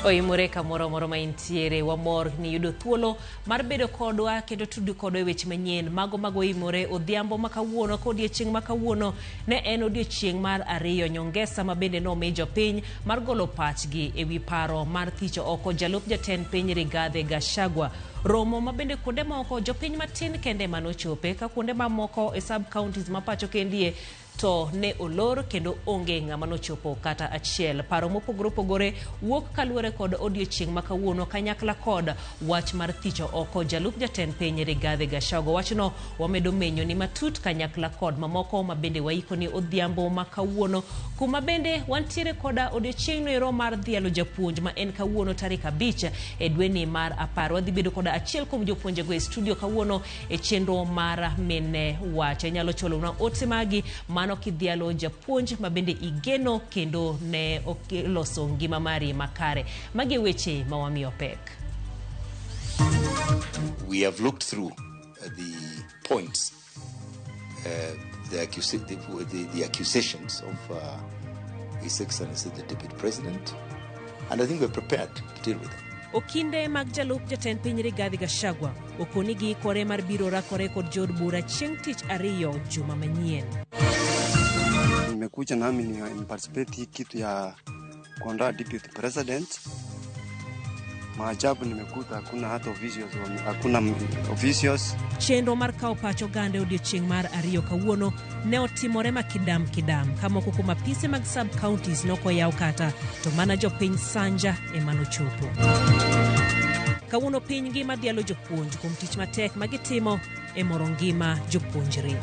Oimore kamoro amora ma intiere, wamor ni yudo thuolo mar bedo kodwa kendo tudo kodwa e weche manyien mago mag Oimore odhiambo ma kawuono ka odiechieng' ma kawuono ne en odiechieng' mar ariyo nyongesa ma bende nomi jopiny mar golo pachgi e wi paro mar thicho oko jalup jatend piny Rigathi Gachagua. Romo ma bende kuonde moko jopiny matin kende ema nochope ka kuonde mamoko e sub counties ma pacho kendie to ne olor kendo onge ng'ama nochopo kata achiel. Paro mopogore opogore wuok kaluwore kod odiechieng' ma kawuono kanyakla kod wach mar thicho oko jalup jatend piny Rigathi Gachagua. Wachno wamedo menyo ni matut kanyakla kod mamoko ma bende waiko ni odhiambo ma kawuono, kuma bende wantiere koda odiechieng'no ero mar dhialo japuonj ma en kawuono tarik 5 e dweni mar 10. Wadhi bedo koda achiel kuom jopuonjego e studio kawuono e chenro mar Mine Wach. Inyalo chwalonwa ote magi mano kidhialo japuonj ma bende igeno kendo ne oloso ngima mari makare. Magi e weche ma wamiyo pek. We have looked through the points, the accusations of His Excellency the Deputy President, and I think we're prepared to deal with them. Okinde mag jalup jatend piny Rigathi Gachagua okoni giikore mar biro rakore kod jood bura chieng' tich ariyo juma manyien. Nimekuja nami ni participate hii kitu ya kuandaa deputy president. Maajabu nimekuta hakuna hata officials, hakuna officials. Chenro mar kawo pach oganda e odiechieng' mar ariyo kawuono ne otimore makidam kidam ka moko kuom apise mag sub counties nokoyaw kata to mana jopiny Sanja ema nochopo. Kawuono piny ngima dhialo jopuonj kuom tich matek ma gitimo e moro ngima jopuonjre.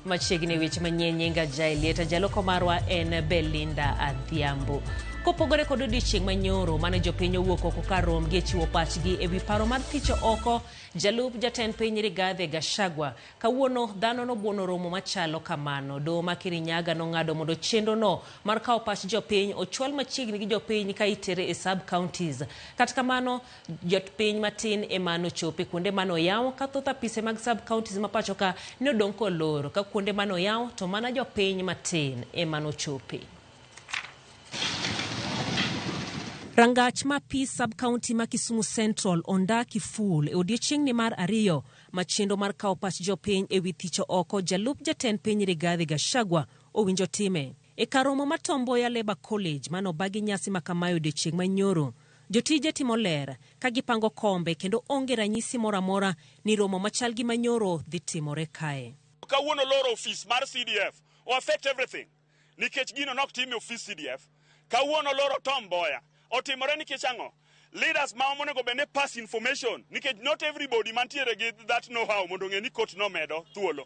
Machiegni weche manyien, nyinga Jaelieta, jaloko marwa en Belinda Adhiambo. Kopogore kod odiechieng' manyoro mane jopiny owuok oko kar romgi e chiwo pachgi e wi paro mar thicho oko jalup jatend piny Rigathi Gachagua, kawuono dhano nobuono romo machalo kamano. Doho ma Kirinyaga nong'ado mondo chenrono mar kawo pach jopiny ochwal machiegni gi jopiny ka itere e sub counties. Kata kamano, jopiny matin ema nochope kuonde mane oyaw ka thoth apise mag sub counties ma pacho ka ne odong' kolor ka kuonde mane oyaw to mana jopiny matin ema nochope. Rangach ma Peace Sub County ma Kisumu Central ondaki full e odiechieng'ni mar ariyo ma chenro mar kawo pach jopiny e wi thicho oko jalup jatend piny Rigathi Gachagua owinjo time. E kar romo ma Tom Mboya Labour College mane obagi nyasi ma kamae odiechieng' manyoro, jotije timo ler ka gipango kombe kendo onge ranyisi moro amora ni romo machal gi manyoro dhi timore kae. Kawuono loro ofis mar CDF o affect everything nikech gino nok tim e ofis CDF. Kawuono loro Tom Mboya otimore nikech ang'o? Leaders ma onego bed ni pass information nikech not everybody mantiere gi that know how mondo ong'e ni court nomedo thuolo.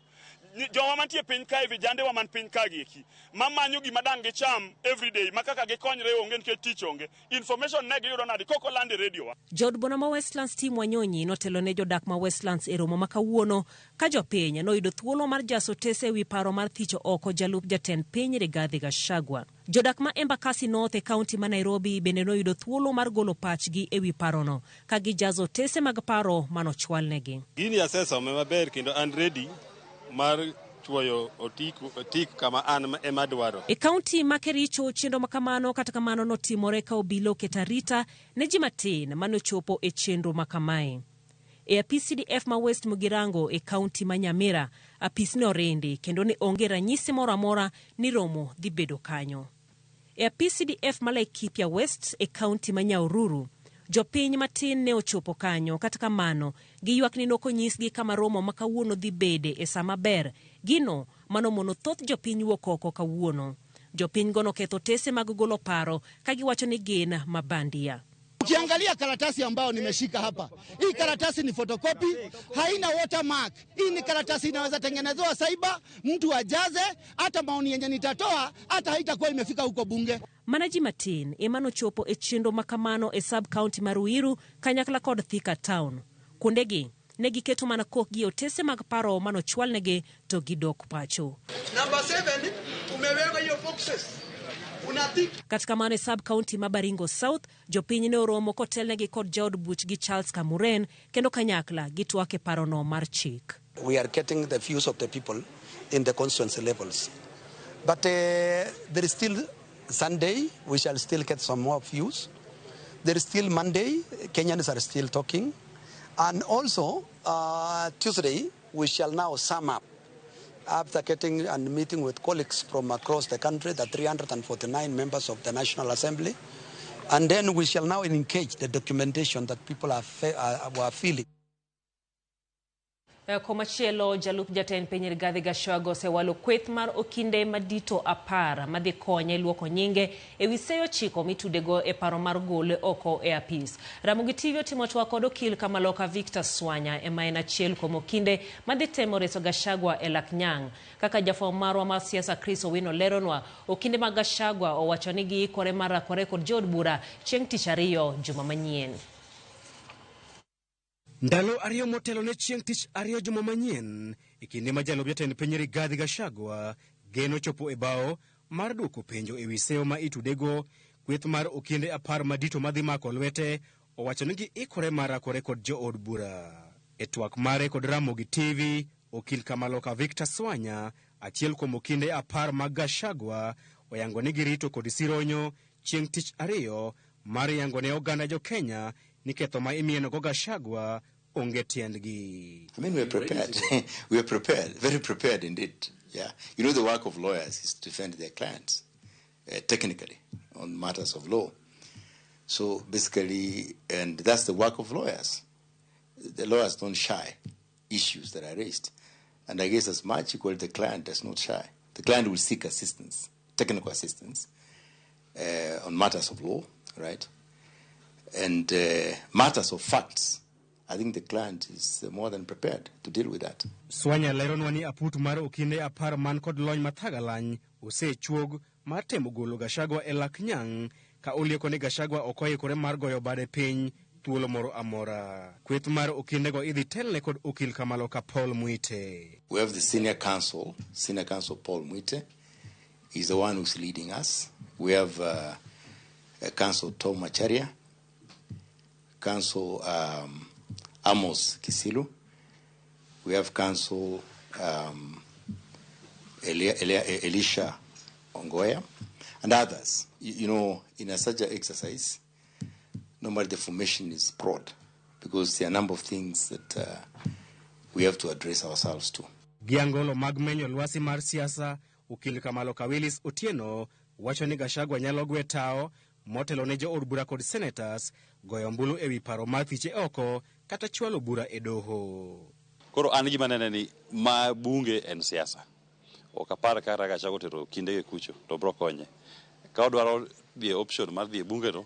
Jowa mantie piny kae, vijandewa man piny ka gieki mamanyo gima dang' gicham everyday ma kaka gikonyre onge nikech tich onge. Information ne giyudo nadi kok oland e radio wa. Jood bura ma Westlands Tim Wanyonyi notelo ne jodak ma Westlands e romo ma kawuono ka jopiny noyudo thuolo mar jaso otese e wi paro mar thicho oko jalup jatend piny Rigathi Gachagua. Jodak ma Embakasi North e kaunti ma Nairobi bende noyudo thuolo mar golo pachgi e wi parono ka gijazo otese mag paro manochwalnegi. Gini asesome maber kendo an ready mar chuoyo otik kama an ema dwaro. E kaunti ma Kericho chenro ma kamano kata kamano notimore ka obila oketo arita ne ji matin manochopo e chenro ma kamae. E apis CDF ma West Mugirango e kaunti ma Nyamira, apis ne orindi kendo ne onge ranyisi moro amora ni romo dhi bedo kanyo. E apis CDF ma Laikipia West e kaunti ma Nyahururu, jopiny matin ne ochopo kanyo, kata kamano giywak ni nokonyisgi kama romo ma kawuono dhi bede e sa maber, gino manomono thoth jopiny wuok oko kawuono. Jopinygo noketho otese mag golo paro ka giwacho ni gin mabandia. Ukiangalia karatasi ambayo nimeshika hapa, hii karatasi ni photocopy, haina watermark. Hii ni karatasi inaweza tengenezewa cyber, mtu ajaze, hata maoni yenye nitatoa hata haitakuwa imefika huko bunge. Mana ji matin ema nochopo e chenro ma kamano e sub county ma Ruiru kanyakla kod Thika town. Kuondegi ne giketo mana kokgi e otese mag paro manochwalnegi to gidok pacho. Number 7, umeweka hiyo boxes. Unatik. Kata kamano e sub county ma Baringo South, jopiny ne oromo kotelnegi kod jaod buchgi Charles Kamuren kendo kanyakla gitwak e parono mar chik. We are getting the views of the people in the constituency levels. But there is still Sunday, we shall still get some more views. There is still Monday, Kenyans are still talking. And also, Tuesday, we shall now sum up. After getting and meeting with colleagues from across the country, the 349 members of the National Assembly, and then we shall now engage the documentation that people are feeling. Komachielo jalup jatend piny Rigathi Gachagua osewalo kweth mar okinde madito 10 madhi konye luoko nyinge ewi seyo 9 mitudego e paro mar gole oko e apis. Ramogi TV otimo twak kod okil Kamaloka Victor Swanya ema en achiel kuom okinde madhi temo reso Gachagua e lak nyang'. Kaka jafwambo marwa mar siasa Chris Owino leronwa, okinde mag Gachagua owacho ni giikore mar rakore kod jood bura chieng' tich ariyo juma manyien. Ndalo ariyo motelo ne chieng' tich ariyo juma manyien, e kinde ma jalup jatend piny Rigathi Gachagua geno chopo e bao mar duoko penjo ewi seyo ma itudego, kweth mar okinde 10 madito madhi mako lwete owacho ni giikore mar rakore kod jood bura. E twak mare kod Ramogi TV, okil Kamaloka Victor Swanya, achiel kuom okinde 10 mag Gachagua, oyango ni girito kod sironyo chieng' tich ariyo mar yango ne oganda jo Kenya ni ketho ma imienogo Gachagua onge tiendgi. I mean, we're prepared. We are prepared, very prepared indeed. Yeah. You know, the work of lawyers is to defend their clients, technically, on matters of law. So basically, and that's the work of lawyers. The lawyers don't shy issues that are raised. And I guess as much equally, the client does not shy. The client will seek assistance, technical assistance, on matters of law, right? And matters of facts, I think the client is more than prepared to deal with that. Swanya leronwa ni aput mar okinde 10 man kod lony mathagalany osechuog mar temo golo Gachagua e lak nyang' ka olieko ni Gachagua ok oikore mar goyo bade piny thuolo moro amora. Kweth mar okindego idhi telne kod okil Kamaloka Paul Mwite. We have the senior counsel Paul Mwite is the one who's leading us. We have counsel Tom Macharia, Counsel Amos Kisilu. We have Counsel Elisha Ongoya and others. You know, in a such an exercise, normally the formation is broad because there are a number of things that we have to address ourselves to. Giangolo mag menyo lwasi mar siasa, okil Kamaloka Willis Otieno wacho ni Gachagua nyalo gwe tao motelo ne jood bura kod senators goyo ombulu ewi paro mar thiche oko kata chwalo bura e doho. Koro an gima nene ni ma bunge en siasa. Ok apar kata Gachagua otero kindege kucho to bro konye. Ka odwaro dhi e option mar dhi e bunge to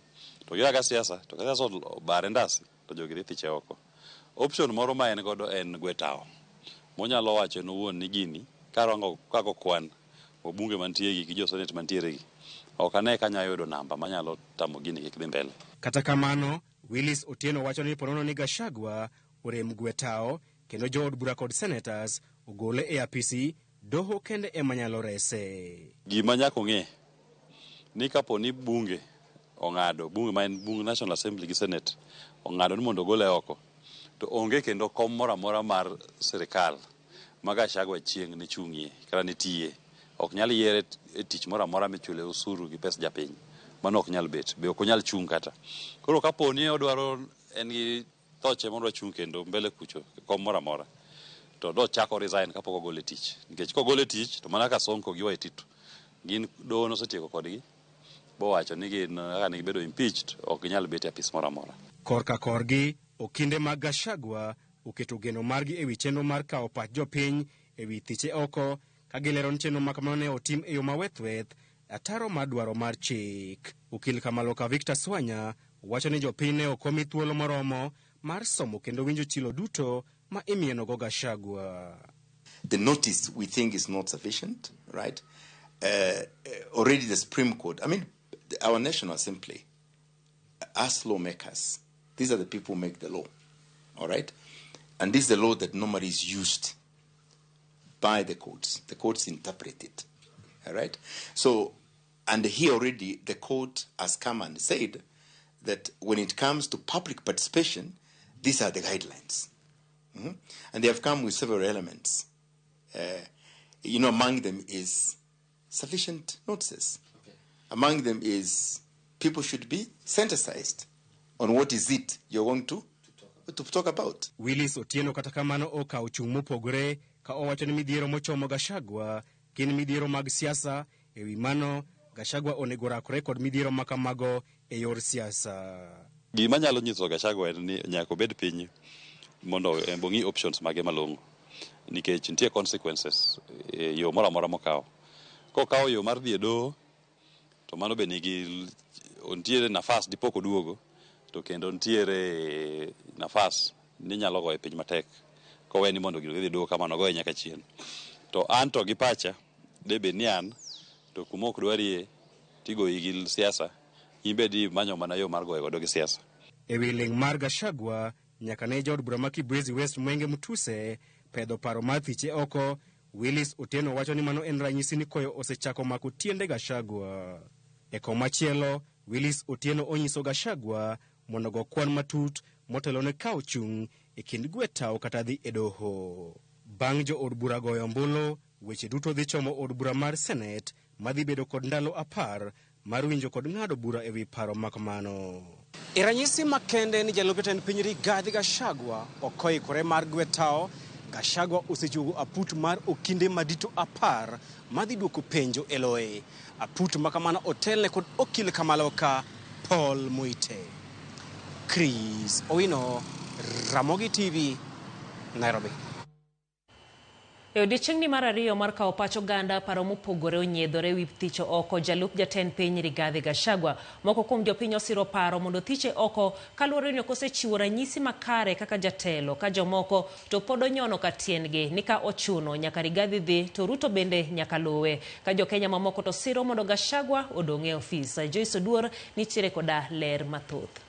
giraga siasa, to ka siasa obare ndasi to jogi dhi thiche oko. Option moro ma en godo en gwe tao. Monyalo wacho en owuon ni gini karango kako kwan obunge mantie gi jo senate mantiere gi. Ok ane ka anyalo yudo namba manyalo tamo gini kik dhi mbele. Kata kamano, Willis Otieno wacho ni ponono ni Gachagua orem gwe tao kendo jood bura kod senators ogole e apisi, doho kende ema nyalo rese. Gima nyaka ong'e ni kapo ni bunge ong'ado, bunge ma en bunge National Assembly gi Senate ong'ado ni mondo ogole oko, to onge kendo kom moro amora mar sirikal ma Gachagua chieng' ne chung'ie kata ne tiye. Ok nyal yiere e tich moro amora michule osuru gi pes japiny. Mano ok nyal bet, be ok onyal chung' kata. Koro kapo ni odwaro en gi thoche modwa chung' kendo mbele kucho kom moro amora, to do chako resign kapok ogole tich. Nikech kogole tich to mana ka Sonko gi Waititu gin doho nosetieko kodgi bowacho ni gin kaka ne gibedo impeached ok ginyal bet e apis moro amora. Korka korgi, okinde mag Gachagua oketo geno margi ewi chenro mar kawo pach jopiny ewi thiche oko ka gilero ni chenro ma kamano ne otim e yo mawethweth ataro mar dwaro mar chik. Okil Kamaloka Victor Swanya wacho ni jopiny ne ok omi thuolo moromo mar somo kendo winjo chilo duto ma imienogo Gachagua. The notice we think is not sufficient, right? Already the Supreme Court, I mean, our National Assembly, us lawmakers, these are the people who make the law, all right? And this is the law that normally is used by the courts. The courts interpret it, all right? So, and here already the court has come and said that when it comes to public participation, these are the guidelines, And they have come with several elements. Among them is sufficient notices. Okay. Among them is people should be sensitized on what is it you're going to talk about. Willis Otieno kata kamano okawo chung' mopogore ka owacho ni midhiero mochomo Gachagua gin midhiero mag siasa. Ewi mano Gachagua onego rakore kod midhiero makamago e yor siasa. Gima nyalo nyiso Gachagua en ni nyaka obed piny mondo ong'i options mage malong'o, nikech nitie consequences e yo moro amora mokawo. Kokawo yo mar dhi e doho to mano be nigi nitiere nafas dipok oduogo, to kendo nitiere nafas ni nyalo goye piny matek kowe ni mondo gino gidhi doho kamano goye nyaka chien. To an to gi pacha debed ni an to kuma ok dwarie tigoyi gi siasa, in be di manyo mana yo mar goye godo gi siasa. Ewi ling' mar Gachagua nyaka ne jaod bura ma Kibwezi West Mwenge Mutuse pedho paro mar thiche oko, Willis Otieno wacho ni mano en ranyisi ni koyo osechako mako tiende Gachagua. E komachielo, Willis Otieno onyiso Gachagua mondo go kwan matut motelo ne kawo chung' e kind gwe tao kata dhi e doho. Bang' jo od bura goyo ombulu, weche duto dhi chomo od bura mar Senate madhi bedo kod ndalo 10 mar winjo kod ng'ado bura ewi paro makamano. E ranyisi makende ni jalup jatend piny Rigathi Gachagua ok oikore mar gwe tao, Gachagua osechiwo aput mar okinde madito 10 madhi duoko penjo e loye. Aput makamano otelne kod okil Kamaloka Paul Muite. Chris Owino, Ramogi TV, Nairobi. E odiechieng'ni mar ariyo mar kawo pach oganda, paro mopogore onyiedhore ewi thicho oko jalup jatend piny Rigathi Gachagua. Moko kuom jopiny osiro paro mondo thiche oko kaluwore ni ok osechiwo ranyisi makare kaka jatelo, ka jomoko to pod onyono ka tiendgi ni ka ochuno nyaka Rigathi dhi to Ruto bende nyaka luwe. Ka jokenya mamoko to siro mondo Gachagua odong' e ofis. Joyce Oduor nitiere koda ler mathoth.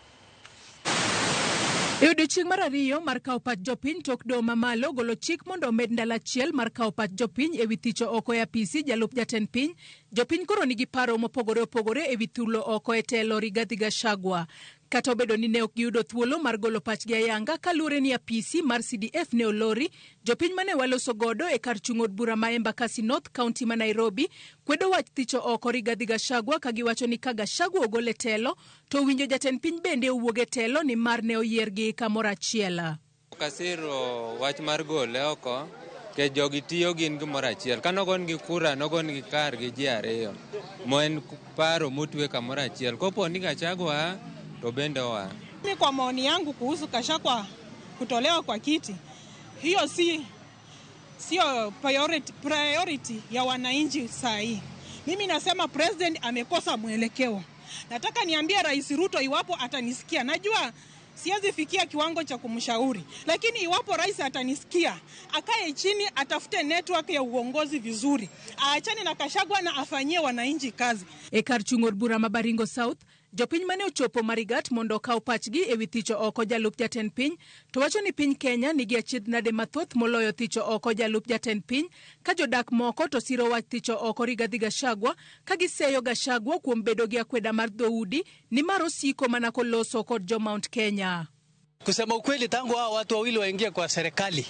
E odiechieng' mar ariyo mar kawo pach jopiny tok doho mamalo golo chik mondo omed ndalo achiel mar kawo pach jopiny ewi thicho oko e apisi jalup jatend piny. Jopiny koro nigi paro mopogore opogore ewi thulo oko e telo Rigathi Gachagua. Kata obedo ni ne ok giyudo thuolo mar golo pachgi ayanga kaluwore ni apisi mar CDF ne olori, jopiny mane waloso godo e kar chung' od bura ma Embakasi North, kaunti ma Nairobi, kwedo wach thicho oko Rigathi Gachagua ka giwacho ni ka Gachagua ogol e telo to winjo jatend piny bende owuog e telo nimar ne oyiergi kamoro achiel. Kasiro wach mar gole oko ke jogi tiyo gin gimoro achiel. Ka nogon gi kura, nogon gi kar gi ji ariyo. Mo en paro motwe kamoro achiel. Kopo ni Gachagua to bende oa. Mimi kwa maoni yangu kuhusu Gachagua kutolewa kwa kiti, hiyo sio priority ya wananchi saa hii. Mimi nasema president amekosa mwelekeo. Nataka niambie Rais Ruto iwapo atanisikia. Najua siwezi fikia kiwango cha kumshauri, lakini iwapo rais atanisikia, akae chini, atafute network ya uongozi vizuri, aachane na Gachagua na afanyie wananchi kazi. E kar chung' od bura ma Baringo South, jopiny mane ochopo Marigat mondo okaw pachgi ewi thicho oko jalup jatend piny to wacho ni piny Kenya nigi achiedh nade mathoth moloyo thicho oko jalup jatend piny, ka jodak moko to siro wach thicho oko Rigathi Gachagua ka giseyo Gachagua kuom bedo gi akweda mar dhoudi nimar osiko mana koloso kod jo Mount Kenya. Kusema ukweli, tangu hao watu wawili waingie kwa serikali,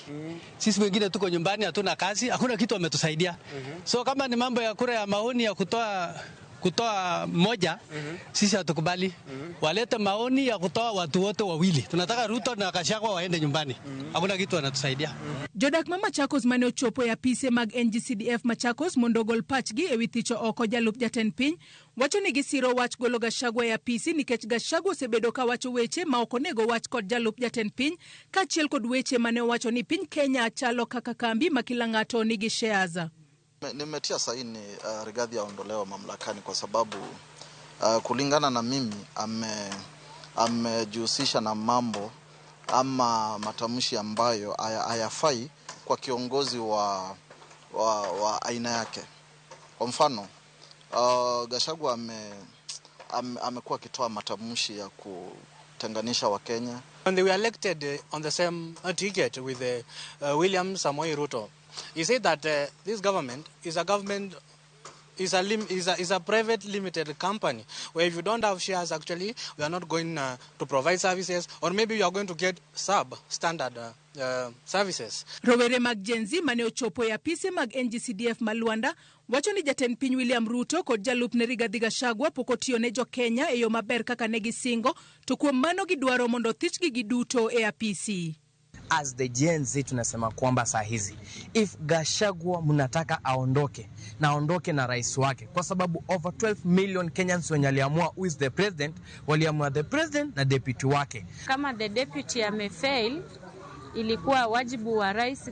sisi wengine tuko nyumbani, hatuna kazi, hakuna kitu wametusaidia. So kama ni mambo ya kura ya maoni ya kutoa moja, sisi hatukubali. Walete maoni ya kutoa watu wote wawili. Tunataka Ruto na Gachagua waende nyumbani. Hakuna kitu wanatusaidia. Jodak ma Machakos mane ochopo e apise mag NGCDF Machakos mondo ogol pachgi ewi thicho oko jalup jatend piny wacho ni gisiro wach golo Gachagua e apisi nikech Gachagua osebedo ka wacho weche ma ok onego wach kod jalup jatend piny, kaachiel kod weche mane owacho ni piny Kenya chalo kaka kambi ma kila ng'ato nigi shares. Nimetia saini Rigathi aondolewe mamlakani kwa sababu kulingana na mimi amejihusisha na mambo ama matamshi ambayo hayafai kwa kiongozi wa aina yake. Kwa mfano, Gachagua amekuwa akitoa matamshi ya kutenganisha Wakenya. When they were elected on the same ticket with William Samoei Ruto, he said that this government is a government Is a private limited company where if you don't have shares, actually, we are not going to provide services, or maybe you are going to get sub-standard services. Rowere mag Gen Z mane ochopo e apise mag NGCDF ma Luanda wacho ni jatend piny William Ruto kod jalupne Rigathi Gachagua pok otiyo ne jokenya e yo maber kaka ne gisingo, to kuom mano gidwaro mondo othichgi giduto e apisi. As the Gen Z tunasema kwamba saa hizi if Gachagua mnataka aondoke, na aondoke na rais wake, kwa sababu over 12 million Kenyans wenye aliamua who is the president, waliamua the president na deputy wake. Kama the deputy amefail, ilikuwa wajibu wa rais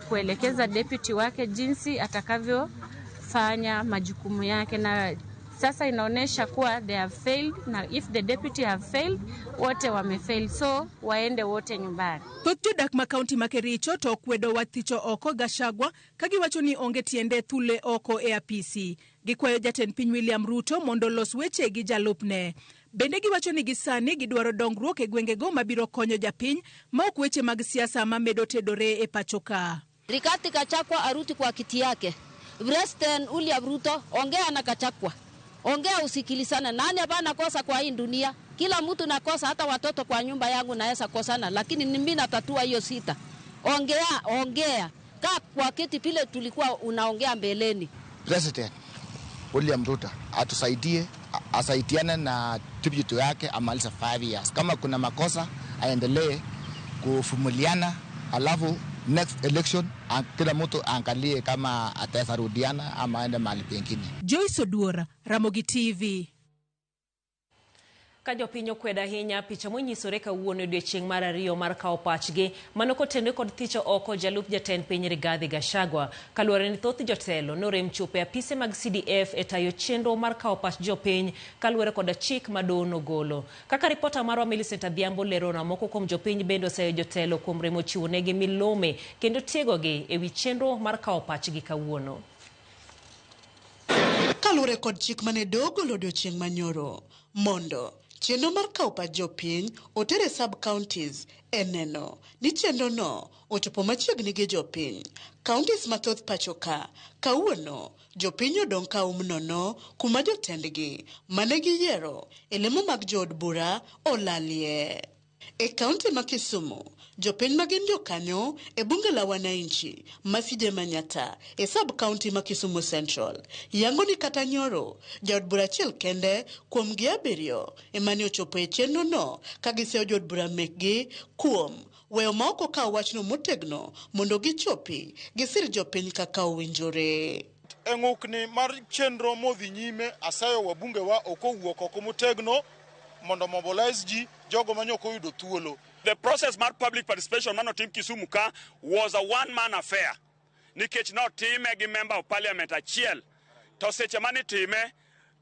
kuelekeza deputy wake jinsi atakavyofanya majukumu yake, na sasa inaonyesha kuwa they have failed, na if the deputy have failed, wote wamefail, so waende wote nyumbani. Thoth jodak ma kaunti ma Kericho to okwedo wach thicho oko Gachagua ka giwacho ni onge tiende thule oko e apisi. Gikwayo jatend piny William Ruto mondo olos weche gi jalupne. Bende giwacho ni gisani gidwaro dongruok e gwengego mabiro konyo japiny ma ok weche mag siasa mamedo tedore e pacho ka. Rigathi Gachagua arudi kwa kiti yake. President William Ruto, ongea na Gachagua. Ongea, usikilizana. Nani hapa anakosa kwa hii dunia? Kila mtu nakosa, hata watoto kwa nyumba yangu naweza kosana, lakini mimi natatua hiyo sita. Ongea, ongea. Kaa kwa kiti vile tulikuwa unaongea mbeleni. President William Ruto atusaidie, asaidiane na deputy yake amalize 5 years. Kama kuna makosa aendelee kuvumiliana, alafu next election kila mtu angalie kama ataweza rudiana ama aende mahali pengine. Joyce Oduora, Ramogi TV. Ka jopiny okwedo ahinya picha monyisore kawuono e odiechieng' mar ariyo mar kawo pachgi mano kotenore kod thicho oko jalup jatend piny Rigathi Gachagua, kaluwore ni thoth jotelo norem chopo e apise mag CDF e tayo chenro mar kawo pach jopiny kaluwore koda chik ma doho nogolo. Kaka ripota marwa Millicent Adhiambo lerona, moko kuom jopiny bende oseyo jotelo kuom remo chiwo negi milome kendo tiegogi ewi chenro mar kawo pachgi kawuono. Kaluwore kod chik mane doho ogolo odiochieng' manyoro mondo chenro mar kawo pach jopiny oter e sub counties e neno ni chenro no ochopo machiegni gi jopiny. Counties mathoth pacho ka kawuono jopiny odong' ka um nono kuma jotendgi mane giyiero e lemo mag jood bura olalie. E kaunti ma Kisumu, jopiny ma gin jokanyo e bunge la wananchi Masije Manyata e sub county ma Kisumu Central yango ni kata nyoro jaod bura achiel kende kuom gi 7 ema ne ochopo e chenro no ka giseyo jood bura mekgi kuom weyo ma ok okawo wachno motegno mondo gichopi gisir jopiny kaka owinjore. E ng'ukni mar chenro modhi nyime, aseyo wabunge wa ok owuok oko motegno mondo mobilize ji jogo mane ok oyudo thuolo. The process mar public participation manotim Kisumu ka was a one man affair, nikech notime gi member of parliament achiel, to seche manitime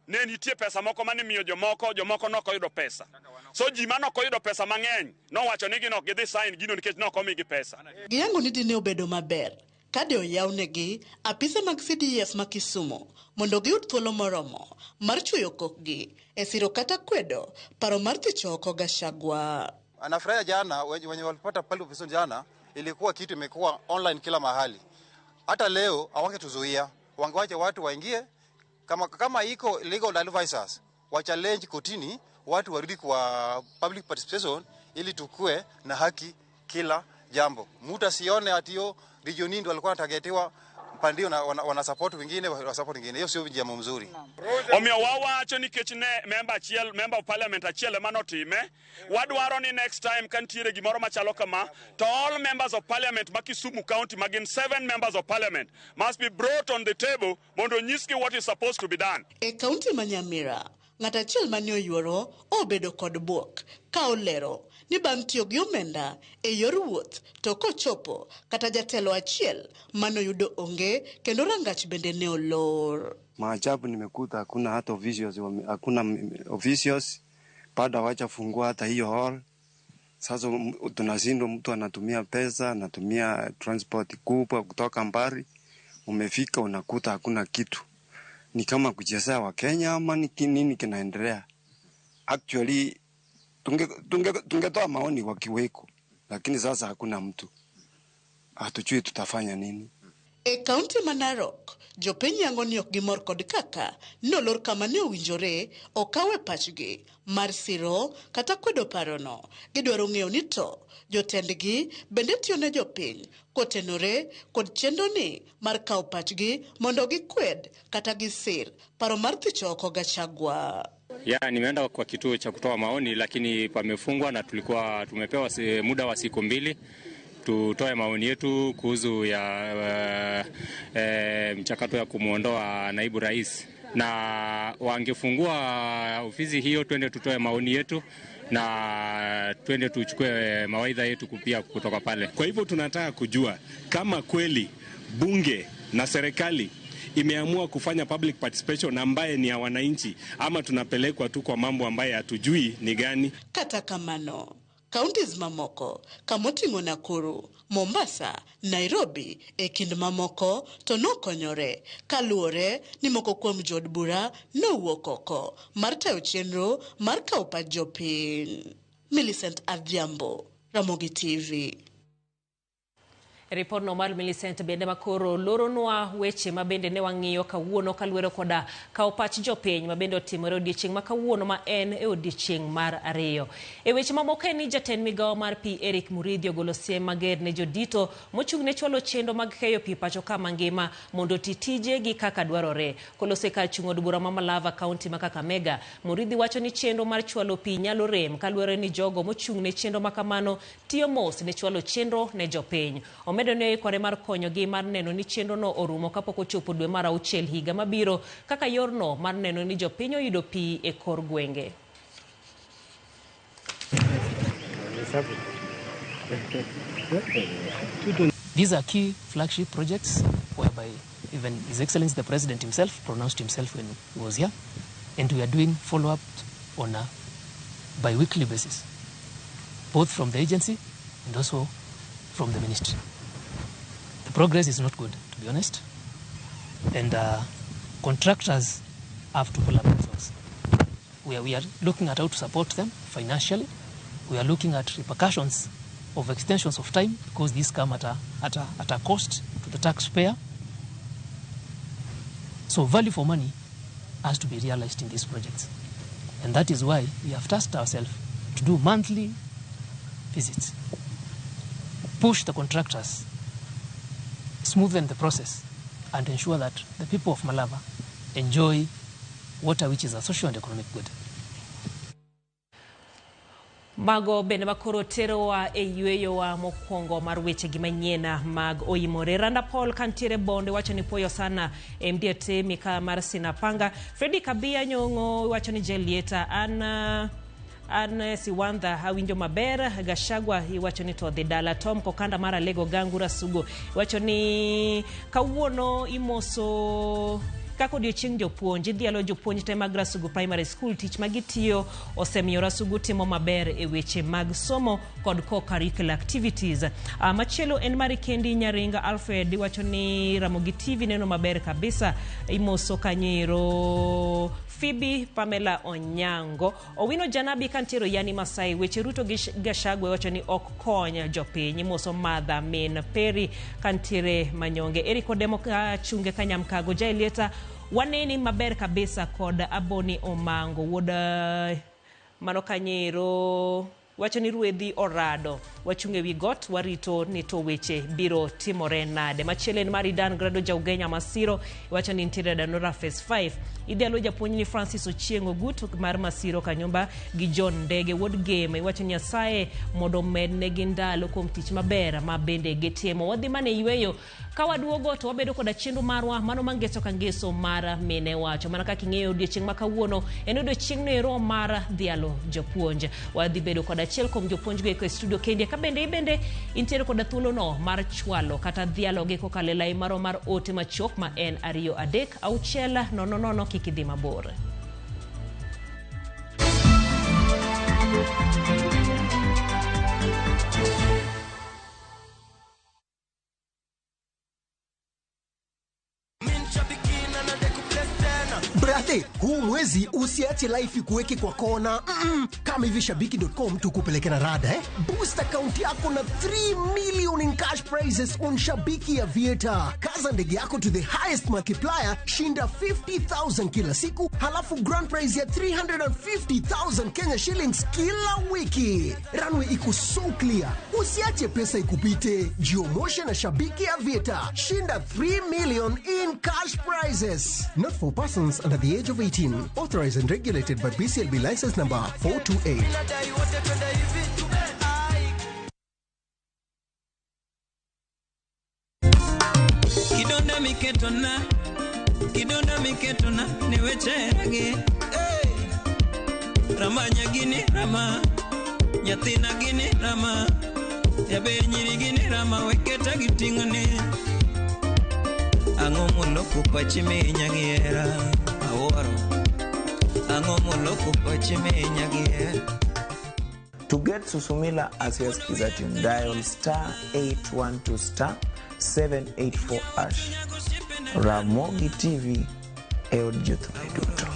ne nitie pesa moko mane miyo jomoko, jomoko nok oyudo pesa. So ji manok oyudo pesa mang'eny nowacho ni gin ok gidhi sign gino nikech nok omigi pesa. Giyango ni dine obedo maber ka de oyawnegi apise mag CDF ma Kisumu mondo giyud thuolo moromo mar chwoyo kokgi e siro kata kwedo paro mar thicho oko Gachagua. Anafurahia jana wenye walipata pale ofisini jana, ilikuwa kitu imekuwa online kila mahali. Hata leo hawangetuzuia, wangewacha watu waingie. Kama iko legal advisors wa challenge kotini, watu warudi kwa public participation ili tukue na haki kila jambo. Mtu asione ati region ndio walikuwa wanatargetiwa pandio na wana support wengine, wana support wengine. Hiyo sio jambo mzuri. Omiyo wawacho nikech ne member achiel, member of parliament achiel ema notime, wadwaro ni next time ka nitiere gimoro machalo kama, to all members of parliament ma Kisumu County ma gin 7 members of parliament must be brought on the table mondo onyisgi what is supposed to be done. E kaunti ma Nyamira, ng'at achiel mane oyuoro obedo kod bwok ka olero ni bang' tiyo gi omenda e yor wuoth to kochopo kata jatelo achiel manoyudo onge kendo rangach bende ne olor. Maajabu nimekuta hakuna hata officials, hakuna officials bado hawajafungua hata hiyo hall. Sasa tunashindwa, mtu anatumia pesa, anatumia transport kubwa kutoka mbali, umefika unakuta hakuna kitu. Ni kama kuchezea wa Kenya ama ni nini kinaendelea? Actually tungetoa maoni wakiweko, lakini sasa hakuna mtu, hatujui tutafanya nini. E kaunti ma Narok, jopiny yango ni ok gimor kod kaka nolor kama ne owinjore okawe pachgi mar siro kata kwedo parono. Gidwaro ng'eyo ni to jotendgi bende tiyo ne jopiny kotenore kod chenro ni mar kawo pachgi mondo gikwed kata gisir paro mar thicho oko Gachagua. Ya, nimeenda kwa kituo cha kutoa maoni lakini pamefungwa na tulikuwa tumepewa muda wa siku 2 tutoe maoni yetu kuhusu ya mchakato ya kumuondoa naibu rais, na wangefungua ofisi hiyo twende tutoe maoni yetu na twende tuchukue mawaidha yetu pia kutoka pale. Kwa hivyo tunataka kujua kama kweli bunge na serikali imeamua kufanya public participation ambaye ni ya wananchi, ama tunapelekwa tu kwa mambo ambaye hatujui ni gani. Kata kamano, counties mamoko kamoting'o Nakuru, Mombasa, Nairobi e kind mamoko to nokonyore kaluwore ni moko kuom jood bura nowuok oko mar tayo chenro mar kawo pach jopiny. Millicent Adhiambo, Ramogi TV. Ripod no mar Millicent bende makoro loronwa weche ma bende ne wang'iyo kawuono kaluwore koda kawo pach jopiny ma bende otimore odiechieng' ma kawuono ma en e odiechieng' mar 2. E weche mamoko en ni jatend migawo mar pi Eric Muridhi ogolo siem mager ne jodito mochung' ne chwalo chenro mag keyo pi pacho ka mangima mondo oti tijegi kaka dwarore. Kolose kar chung' od bura ma Malava, kaunti ma Kakamega, Muridhi wacho ni chenro mar chwalo pi nyalo rem kaluwore ni jogo mochung' ne chenro ma kamano tiyo mos ne chwalo chenro ne jopiny. Omedo ne oikore mar konyogi mar neno ni chenrono orumo kapok ochopo dwe mar 6 higa mabiro kaka yorno mar neno ni jopiny oyudo pi e kor gwenge. These are key flagship projects whereby even His Excellency the President himself pronounced himself when he was here, and we are doing follow-up on a bi-weekly basis, both from the agency and also from the ministry. The progress is not good, to be honest, and contractors have to pull up themselves. We are looking at how to support them financially. We are looking at repercussions of extensions of time, because these come at a cost to the taxpayer. So value for money has to be realized in these projects. And that is why we have tasked ourselves to do monthly visits, push the contractors, smoothen the process, and ensure that the people of Malava enjoy water, which is a social and economic good. Mago bende makoro terowa e yweyowa mokwongo mar weche gi manyien mag oimore. Randa Paul kantiere Bonde wacho ni poyo sana MD Atemi ka mar Sinapanga. Freddy Kabia Nyong'o wacho ni Jelieta an Siwandha awinjo maber. Gachagua iwacho ni to dhi dala. Tom Kokanda mar Alego Gangu Rasugo iwacho ni kawuono imoso kaka odiochieng' jopuonj, idhialo jopuonj te mag Rasugu Primary School. Tich magitiyo osemiyo Rasugu timo maber e weche mag somo kod co-curricular activities. Machielo en mari kendi Nyaringa Alfred iwacho ni Ramogi TV neno maber kabisa. Imoso kanyero Phoebe Pamela Onyango. Owino Janabi kantiero Yani Masai weche Ruto gi Gachagua wacho ni ok kony jopiny. Imoso Madha Min Peri kantiere Manyonge. Eric Odemo Chunge Kanyamkago Jaelieta waneni maber kabisa kod Aboni Omango wuod mano kanyero wacho ni ruedhi orado wachunge wi got warito ni to weche biro timore nade. Machielo en mari Dan Grado Jaugenya Masiro wacho ni nitiere Danora Phase 5. Idhialo japuonj ni Francis Ochieng' Ogut mar Masiro Kanyumba gi John Ndege wuod Gema iwacho ni Nyasaye mondo omednegi ndalo kuom tich maber ma bende gitimo. Wadhi mane yweyo ka waduogo to wabedo koda chenro marwa mano mangeso ka ngeso mar mine wacho. Mana kaka ing'eyo odiechieng' ma kawuono en odiechieng' noero mar dhialo jopuonj. Wadhi bedo koda achiel kuom jopuonj go e studio kendi ka bende ibende intiere koda thuolono mar chwalo kata dhialo gi kokalo e lai maro mar ote machuok ma en 2 3 6 0 0. Kik idhi mabor. Niaje, huu mwezi usiache life ikuweke kwa kona. Kama hivi shabiki.com tukupeleke na rada eh? Boost account yako na 3 million in cash prizes on Shabiki Aviator. Kaza ndege yako to the highest multiplier, shinda 50,000 kila siku, halafu grand prize ya 350,000 Kenya shillings kila wiki. Runway iko so clear. Usiache pesa ikupite. Jiomoshe na Shabiki Aviator. Shinda 3 million in cash prizes. Not for persons under the age of 18. Authorized and regulated by BCLB license number 428. Kidonda miketona, kidonda miketona, niwecheragi. Hey. Rama nyagini rama, nyathina gini rama, jaber nyiri gini rama, weketa giting'oni. Ang'o moloko pachi minya gi hera, awuoro. Ang'o moloko pachi minya gi hera. To get Susumila as your Skiza tune, dial star 812 star 784 hash. Ramogi TV e od jothumbe duto.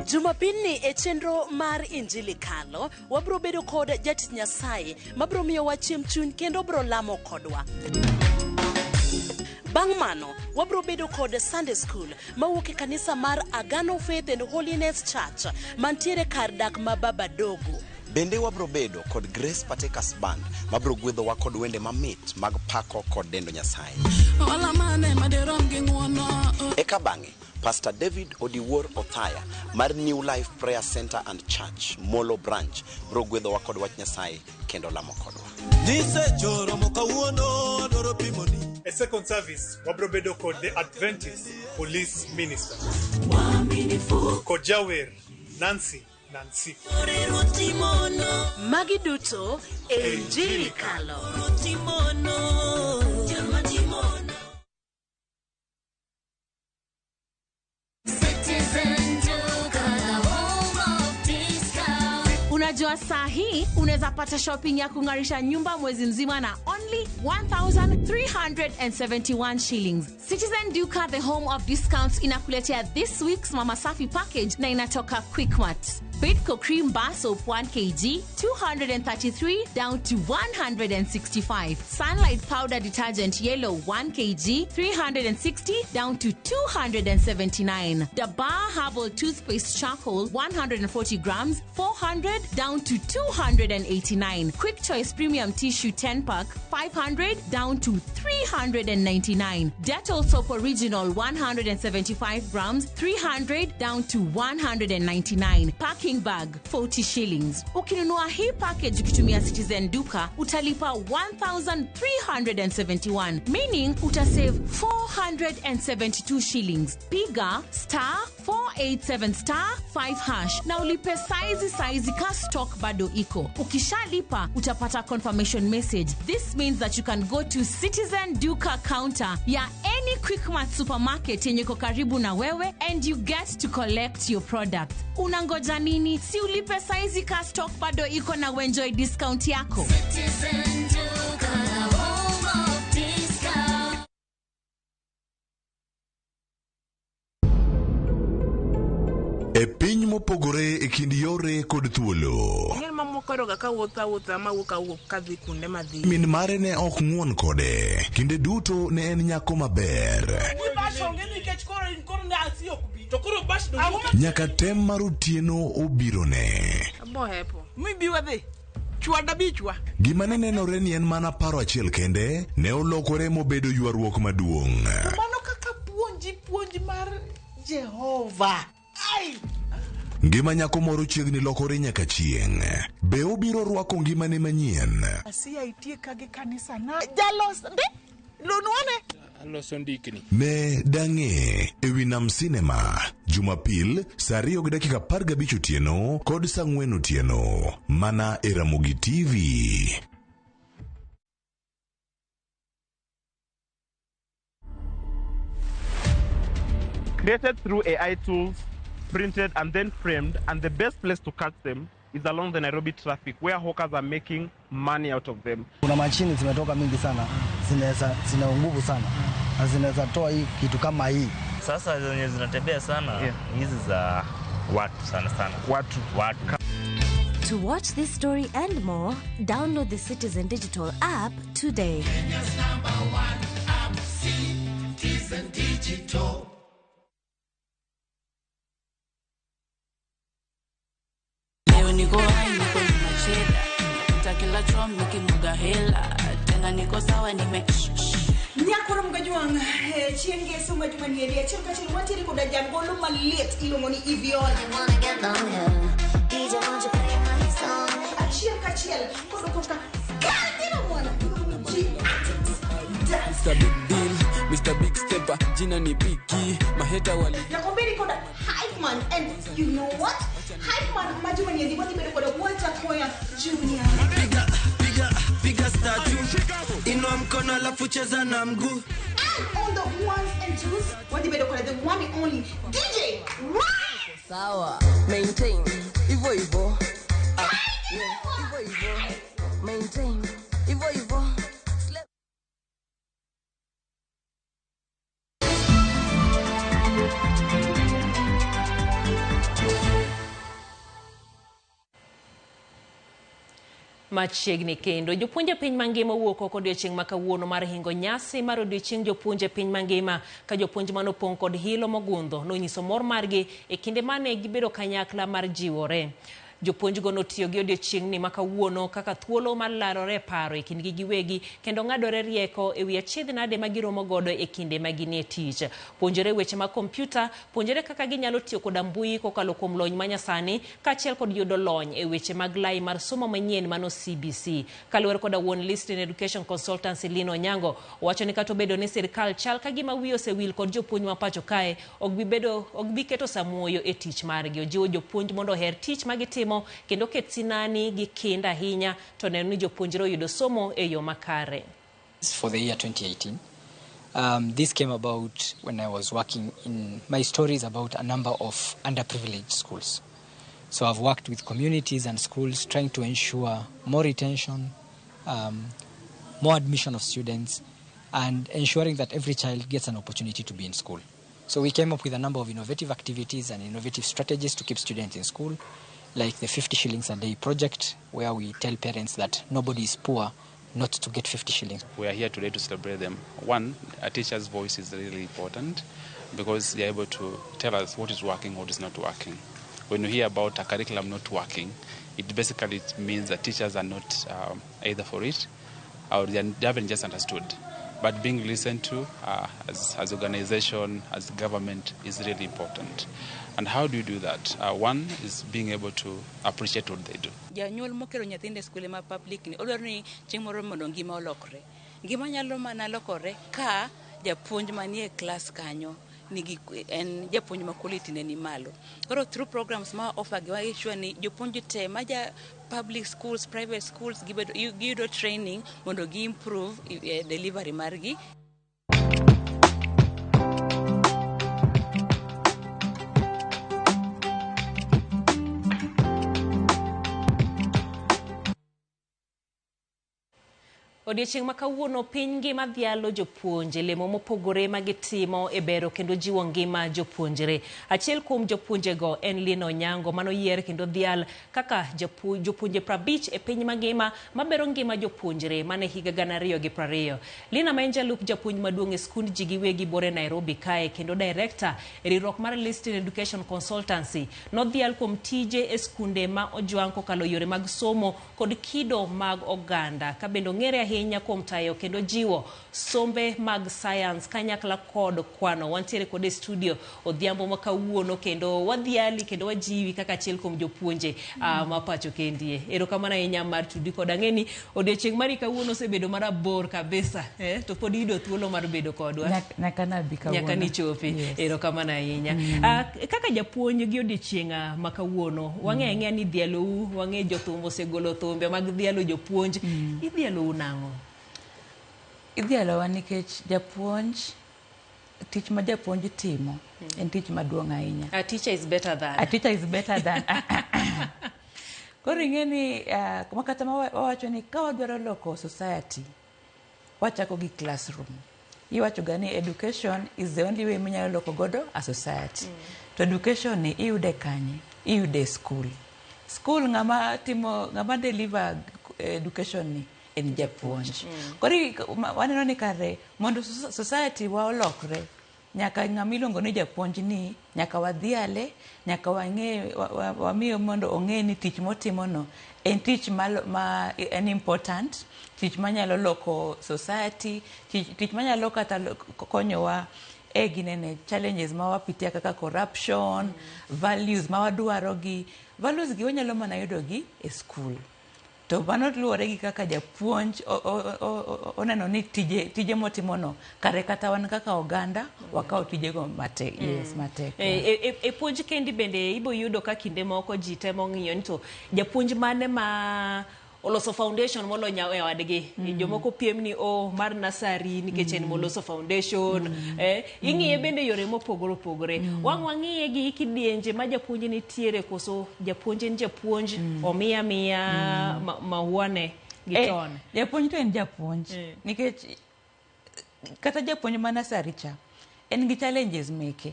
Jumapilni e chenro mar Injili Kalo, wabro bedo kod jatich Nyasaye mabro miyowa chiemb chuny kendo bro lamo kodwa. Bang' mano, wabro bedo kod Sunday School mawuok e kanisa mar Agano Faith and Holiness Church mantiere kar dak ma Baba Dogo. Bende wabro bedo kod Grace Partakers Band mabro gwedhowa kod wende mamit mag pako kod dendo Nyasaye. Eka bang'e, Pastor David Odiwuor Othaya mar New Life Prayer Center and Church, Molo Branch, bro gwedhowa kod wach Nyasaye kendo lamo kodwa. A second service, wabro bedo kod the Adventist Police Minister. Kod jawer Nancy Nancy. Magi duto e Injili Kalo. Unajua saa hii unaweza pata shopping ya kung'arisha nyumba mwezi mzima na only 1,371 shillings. Citizen Duka, the home of discounts, inakuletea this week's Mama Safi package na inatoka Quickmart. Bidco Cream Bar Soap 1 kg, 233 down to 165. Sunlight Powder Detergent Yellow 1 kg, 360 down to 279. Dabar Herbal Toothpaste Charcoal 140 grams, 400 down to 289. Quick Choice Premium Tissue 10 pack, 500 down to 399. Dettol Soap Original 175 grams, 300 down to 199. Packing bag 40 shillings. Ukinunua hii package ukitumia Citizen Duka utalipa 1371, meaning utasave 472 shillings. Piga star 487 star 5 hash na ulipe saizi ka stock bado iko. Ukishalipa utapata confirmation message. This means that you can go to Citizen Duka counter ya any Quickmart supermarket yenye iko karibu na wewe and you get to collect your product. Unangoja nini? Si ulipe saizi ka stock bado iko na uenjoy discount yako. Citizen Duka, home of discount. E piny mopogore e kind yore kod thuolo. Ing'e mamoko yudoga ka wuotho awuotha mawuok awuok kadhi kuonde madhi. Min mare ne ok ng'uon kode. Kinde duto ne en nyako maber. Nyaka tem mar otieno obirone. Abohepo. Mibi wadhi. Chwada bichwa. Gima ne nenore ni en mana paro achiel kende ne olokore mobedo ywaruok maduong'. Mano kaka puonji puonj mar Jehova. Ai! Ngima nyako moro chiegni lokore nyaka chieng'. Be obiro rwako ngimane manyien? Asiya itieka gi kanisa na. Jalos ndi. Lunwane. Aloso ndikni. Ne dang'e ewi Nam Cinema Jumapil saa 2:15 otieno kod saa 4 otieno mana e Ramogi TV. Created through AI tools, printed and then framed, and the best place to catch them is along the Nairobi traffic, where hawkers are making money out of them. Kuna mashini zimetoka mingi sana, zinaweza zina nguvu sana na zinaweza toa hii kitu kama hii. Sasa zenye zinatembea sana hizi za watu sana sana. Watu. Watu. To watch this story and more, download the Citizen Digital app today. Kenya's number one app, Citizen Digital. Leo niko hai, niko nimecheda, nitakila chom nikimwaga hela, tena niko sawa nime Nyakoro mgajwang' chieng' ngeso ma juma ni achiel kachiel wantiere koda jagolo maliet iluongo ni Evion. Achiel kachiel kodo korka kandina mwana iluongo ni G Mr. Big Deal, Mr. Big Stepper, jina ni Biggie, maheta wali. Nakwambia koda Hype Man, and you know what? Hype Man ma juma ni wadhi bedo koda Walter Koya Junior. Piga, piga, piga statue. Inua mkono alafu cheza na mguu. And on the ones and twos, wadhi bedo koda the one and only DJ Ryan. Sawa, maintain, hivyo hivyo. Hivyo hivyo. Maintain, hivyo hivyo. Machiegni kendo jopuonj e piny mangima owuok oko odiochieng' ma kawuono mar hingo nyasi mar odiochieng' jopuonj e piny mangima ka jopuonj manopong' kod hilo mogundho nonyiso mor margi e kinde mane gibedo kanyakla mar jiwore. Jopuonjgo notiyo gi odiochieng'ni ma kawuono kaka thuolo mar larore paro e kindgi giwegi kendo ng'adore rieko e wi achiedh nade ma giromo godo e kinde ma ginie tich. Puonjore weche mag kompyuta, puonjore kaka ginyalo tiyo koda mbui kokalo kuom lony manyasani kaachiel kod yudo lony e weche mag lai mar somo manyien mano CBC. Kaluwore koda wuon Listin Education Consultancy Lino Onyango, owacho ni kata obedo ni sirikal chal ka gima wiye osewil kod jopuonj ma pacho kae, ok bi keto samuoyo e tich margi. Ojiwo jopuonj mondo oher tich ma gitimo kendo ket sinani gi kinda ahinya to neno ni jopuonjre oyudo somo e yo makare. For the year 2018, this came about when I was working in my stories about a number of underprivileged schools. So I've worked with communities and schools trying to ensure more retention, more admission of students, and ensuring that every child gets an opportunity to be in school. So we came up with a number of innovative activities and innovative strategies to keep students in school, like the 50 shillings a day project, where we tell parents that nobody is poor not to get 50 shillings. We are here today to celebrate them. One, a teacher's voice is really important because they are able to tell us what is working, what is not working. When you hear about a curriculum not working, it basically means that teachers are not either for it or they haven't just understood. But being listened to as organization, as government is really important. And how do you do that? One is being able to appreciate what they do. Janyuol mokelo nyithindo e skule ma public ni odwaro ni chieng' moro mondo ngima olokre. Ngima nyalo mana lokore ka japuonj manie klas kanyo nigi en japuonj ma quality ne ni malo. Koro through programs ma offer gi wa sure ni jopuonj te ma ja public schools, private schools gibedo giyudo training mondo gi improve delivery margi. Odiochieng' ma kawuono piny ngima dhialo jopuonje lemo mopogore ma gitimo e bero kendo jiwo ngima jopuonjre. Achiel kuom jopuonjego en Lina Onyango manoyier kendo dhial kaka jopuonje 50 e piny mangima mabero ngima jopuonjre mane higa 2020. Lina ma en jalup japuonj maduong' e skund ji giwegi bore Nairobi kae kendo director e riwruok mar Listin Education Consultancy nodhial kuom tije e skunde ma ojwang' kokalo yore mag somo kod kido mag oganda ka bende ong'ere ahinya kuom tayo kendo jiwo sombe mag science kanyakla kod kwano. Wantiere kode e studio odhiambo ma kawuono kendo wadhiali kendo wajiwi kaka achiel kuom jopuonje ma pacho kendie. Erokamano ahinya mar tudi kod ang'eni odiochieng' mari kawuono osebedo marabor kabisa to pod iyudo thuolo mar bedo kodwa nyaka nabi kawuono nyaka nichopi. Yes. Erokamano ahinya. Kaka japuonj gi odiochieng' ma kawuono wang'e ang'eya ni dhialou, wang'e jothum osegolo thumbe mag dhialo jopuonj. Idhialou nang'o? Idhialowa nikech japuonj, tich ma japuonj timo en tich maduong' ahinya. A teacher is better than. A teacher is better than. Koro ing'e ni uh, kata ma wawacho ni ka wadwaro loko society wachako gi classroom. Iwacho ga ni education is the only way minyalo loko godo a society. To education ni iyude kanye? Iyude e school. School ng'ama timo ng'ama deliver education ni en japuonj. Koro waneno ni kare mondo society wa olokre nyaka ng'ama iluongo ni japuonj ni nyaka wadhiale, nyaka wang'e wamiye mondo ong'e ni tich motimo no en tich ma, ma en important, tich manyalo loko society, tich manyalo kata konyowa e ginene challenges ma wapitia kaka corruption, values ma wadwaro gi values gi wanyalo mana yudo gi e school. To mano luwore gi kaka japuonj oneno ni tije, tije motimono kare kata wan kaka oganda wakawo tijego matek, yes, matek. E puonj kendi bende ibo yudo ka kinde moko ji temo ng'iyo ni to japuonj mane ma oloso foundation molo nyawadgi. Jomoko piem ni o mar nasari nikech en moloso foundation. Ing'iye bende yore mopogore opogore. Wang' wang'iye gi kidienje ma japuonj nitiere koso japuonj en japuonj omiya miya mahuane gi ton. Japuonj to en japuonj nikech kata japuonj ma nasari cha en gi challenges meke,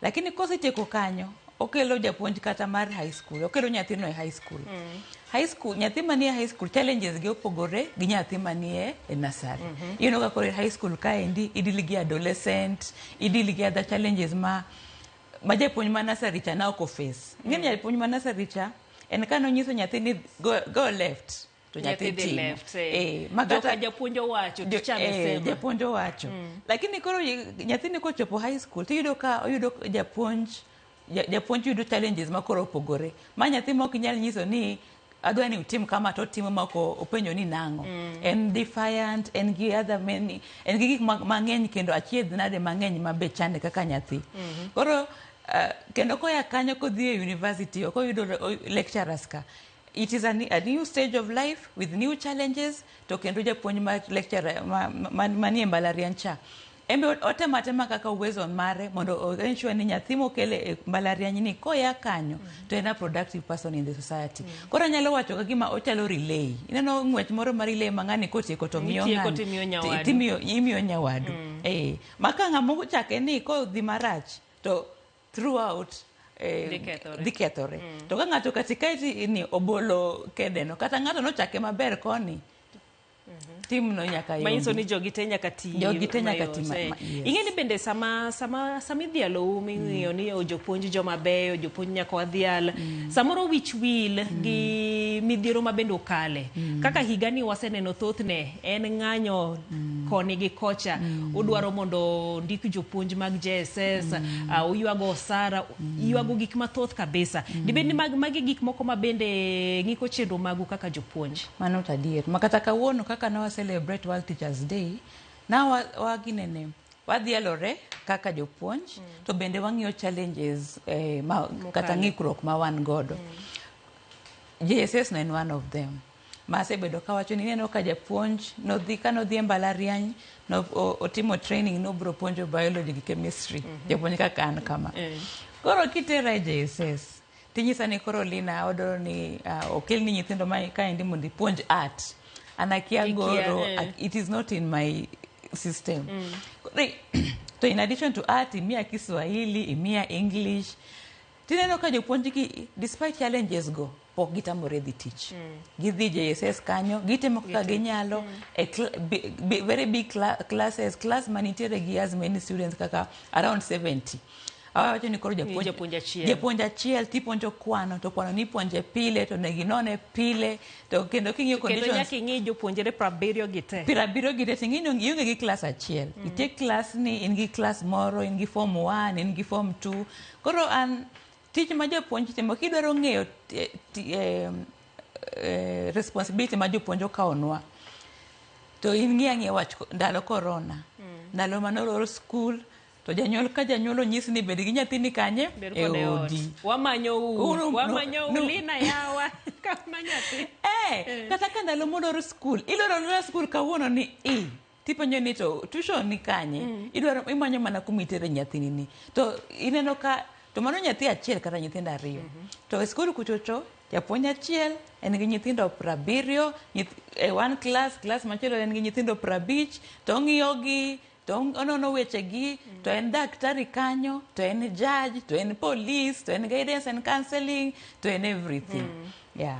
lakini kosetieko kanyo okelo japuonj kata mar high school, okelo nyathino e high school. High school, nyathi manie high school challenges gi opogore gi nyathi manie e nasari. Iyudo ka koro e high school kaendi ideal gi adolescent, ideal gi other challenges ma japuonj ma nasari cha na ok oface. Ing'e ni japuonj ma nasari cha en ka nonyiso nyathi ni go left to nyathi dhi timo. left. Ma Joka japuonj owacho, ticha amesema. Japuonj owacho. Lakini koro nyathini kochopo high school tiyudo ka oyudo japuonj japuonj yudo challenges ma koro opogore. Ma nyathi ma ok inyal nyiso ni adwa ni utim kama to otimo ma ok openjo ni nang'o. En defiant, en gi other many, en gi gik mang'eny kendo achiedh nade mang'eny ma be chande kaka nyathi. Koro kendo koya kanyo kodhi e university ok oyudo lecturers ka. It is a new stage of life with new challenges to kendo japuonj ma lecturer manie mbalariany cha en be otemo atema kaka uwezo mare mondo o ensure ni nyathi mokele e mbalariany ni koya kanyo to en a productive person in the society. Koro anyalo wacho ka gima ochalo relay. Ineno ng'wech moro mar relay ma ng'ani kotieko to miyo Itieko ng'ani. timiyo nyawadu. Timiyo imiyo nyawadu. Ma ka ng'ama ochake ni kodhi marach to throughout Dhi kethore. Dhi kethore. To ka ng'ato katikati ni obolo kedeno kata ng'ato nochake maber koni timno nyaka Manyiso yombi. ni jogi te nyaka ti Jogi te nyaka ti mayot, yes. Ing'e ni bende sama idhialou ming'iyo ni o jopuonj joma beyo, jopuonj nyaka wadhial. Samoro wich wil gi midhiero ma bende okale. Kaka higani waseneno thothne en ng'anyo koni gi kocha. Udwaro mondo ndik jopuonj mag JSS, uywago osara, ywago gik mathoth kabisa. Dibed ni magi gik moko ma bende ng'iko chenro magu kaka jopuonj. Mano to adier. Ma kata kawuono kaka ne wa celebrate World Teachers Day, na wa ginene wadhialore kaka jopuonj to bende wang'iyo challenges ma, kata Mokalo. Ng'ikruok ma wan godo. JSS no en one of them. Ma asebedo kawacho ni ineno ka japuonj nodhi ka nodhi e mbalariany no, otimo training nobro puonjo biology gi chemistry. Japuonj kaka an kama. Koro kitera e JSS tinyisa ni koro Lina odwaro ni okelni nyithindo ma kaendi mondo ipuonj art. An akia Ikia, goro, it is not in my system. To in addition to art, imiya Kiswahili, imiya English. Tineno ka jopuonj gi despite challenges go pok gitamore dhi tich. Gidhi JSS kanyo, gitimo kaka ginyalo e very big classes, class manitiere gi as many students kaka around 70. Awacho ni koro japuonj japuonj achiel. Japuonj achiel tipuonjo kwano to kwano nipuonje pile to onego inone pile to kendo king'iyo Kendo conditions nyaka ing'i jopuonjre 70 gi te. 70 gi te ting'i ni ionge gi klas achiel. Nitie klas ni in gi klas moro, in gi form 1, in gi form 2. Koro an tich ma japuonj timo kidwaro ng'eyo responsibility ma jopuonj okawonwa to in ng'i ang'iya wach ndalo corona, ndalo manolor school to janyuol ka janyuol onyis ni bed gi nyathini kanye Bed e kode e ot. odi. Wamanyou, wamanyou no. Lina yawa. Kama nyathi. Kata ka ndalo molor skul iloro alora skul kawuono ni i tipenjo ni to tuition ni kanye, idwaro imanyo mana kuma itere nyathini ni to ineno ka to mano nyathi achiel kata nyithindo ariyo to e skul kuchocho. Japuonj achiel en gi nyithindo 70 e one class, class machielo en gi nyithindo 50, to ong'iyogi, to onono wechegi, to en daktari kanyo, to en judge, to en police, to en guidance and counseling, to en everything. Yeah.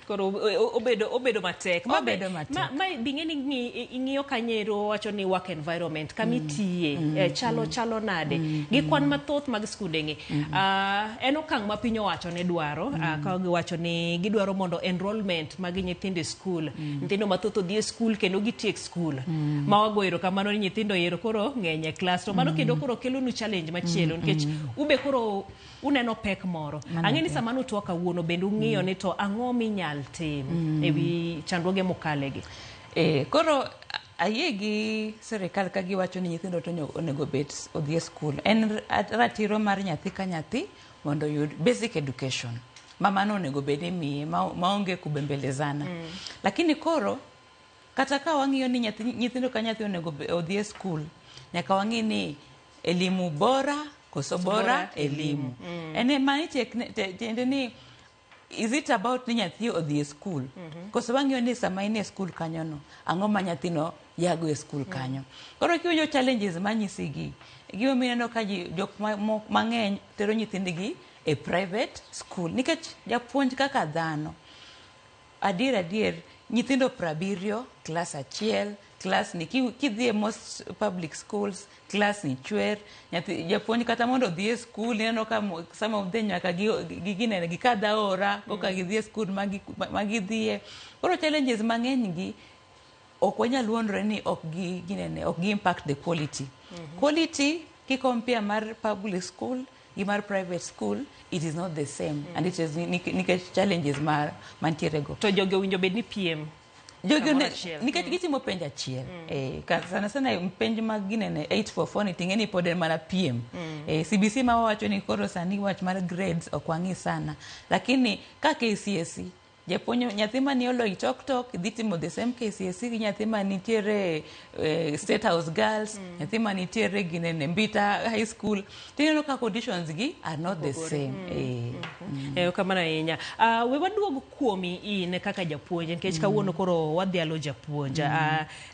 Koro obedo matek. Obedo matek. Ma bing'e ni ing'iyo kanyero wacho ni work environment kamitiye chalo nade gi kwan mathoth mag skunde gi. En okang' ma piny owacho ne dwaro, ka giwacho ni gidwaro mondo enrollment mag nyithindo e skul, nyithindo mathoth odhi e skul kendo gitiek skul. Ma wago erokamano ni nyithindo ero koro ng'eny e klas, to mano kendo koro kelonu challenge machielo nikech ube koro uneno pek moro. Ang'e ni sama nutwa kawuono bende ung'iyo ni to ang'o minyal tim ewi chandruoge mokalegi. Koro ayie gi sirikal ka giwacho ni nyithindo to onego bed odhi e skul. En ratiro mar nyathi ka nyathi mondo oyud basic education. Ma mano onego bed ni miye maonge kubembelezana. Lakini koro kata ka wang'iyo ni nyithindo ka nyathi onego odhi e skul, nyaka wang'i ni elimu bora koso bora elimu. En mani tiende ni is it about ni nyathi odhi e skul? Koso wang'iyo ni sama in e skul kanyono, ang'o ma nyathino yago e skul kanyo? Koro kiwinjo challenges manyisigi, gimomiyo ineno ka jok mang'eny tero nyithindgi e private school. Nikech japuonj kaka dhano, adier nyithindo 70, klas achiel, klas ni kidhi e most public schools, klas ni chwer, nyathi japuonj kata mondo odhi e skul, ineno ka some of them nyaka ginene gikadh aora, koka gidhi e skul ma gidhiye. Koro challenges mang'eny gi ok wanyal wuondore ni ok gi ginene, ok gi impact the quality. Quality ki compare mar public school gi mar private school, it is not the same. And it is nikech challenges mantiere go. To jogi owinjo bed ni piem Jogi kamoro achiel. Nikech gitimo penj achiel. Sana sana penj mag ginene 844 ni ting'e ni pod en mana piem. CBC ma wawacho ni koro sani wach mar grades ok wang'i sana. Lakini ka KCSE, japuonj nyathi mani Oloitoktok dhi timo the same KCSE gi nyathi manitiere State House Girls, nyathi manitiere ginene Mbita High School. Tineno ka conditions gi are not the Opogore. same. Kamano ahinya. We waduog kuomi in kaka japuonj nikech kawuono koro wadhialo japuonj.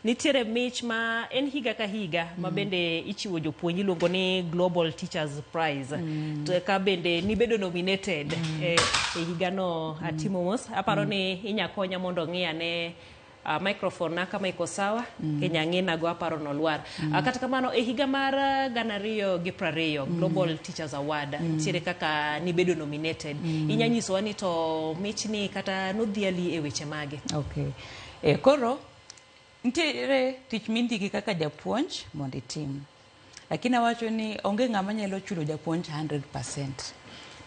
Nitiere mich ma en higa ka higa ma bende ichiwo jopuonj iluongo ni Global Teachers Prize. To ka bende nibedo nominated e higano atimo mos. Aparo ni inya konya mondo ng'i ane microphone na kama iko sawa, Kenya ng'inago aparo nolwar. Kata kamano e higa mar 2020 Global Teachers Award nitiere kaka nibedo nominated. Inya nyisowa ni to michni kata nodhiali e weche mage? Okay. Koro nitiere tich mindiki kaka japuonj mondo itim. Lakini awacho ni onge ng'ama nyalo chulo japuonj 100%.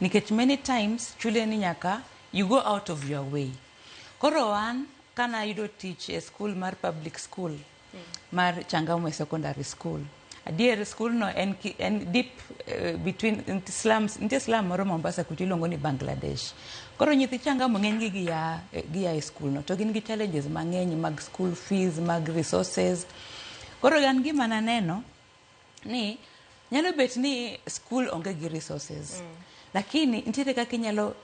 Nikech many times chule ni nyaka you go out of your way. Koro an kana ayudo tich e school mar public school mar Changamwe Secondary School. Adier school no en deep between slums, nitie slum moro Mombasa kucho iluongo ni Bangladesh. Koro nyithi Changamwe ng'eny gi gia e school no to gin gi challenges mang'eny mag school fees, mag resources. Koro an gima naneno ni nyalo bet ni school onge gi resources. Lakini nitiere kaka inyalo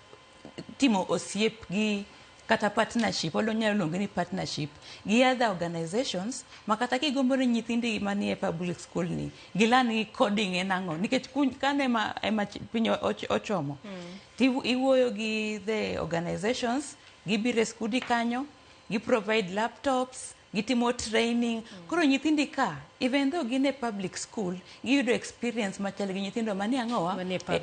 timo osiep gi kata partnership, olo nyalo luonge ni partnership gi other organizations ma kata kigombo ni nyithindi manie public school ni gilan ni coding en ang'o nikech kano ema piny ochomo. Ti iwuoyo gi the organizations, gibiro e skudi kanyo, gi provide laptops, gitimo training. Koro nyithindi ka even though gin e public school, giyudo experience machal gi nyithindo manie ang'owa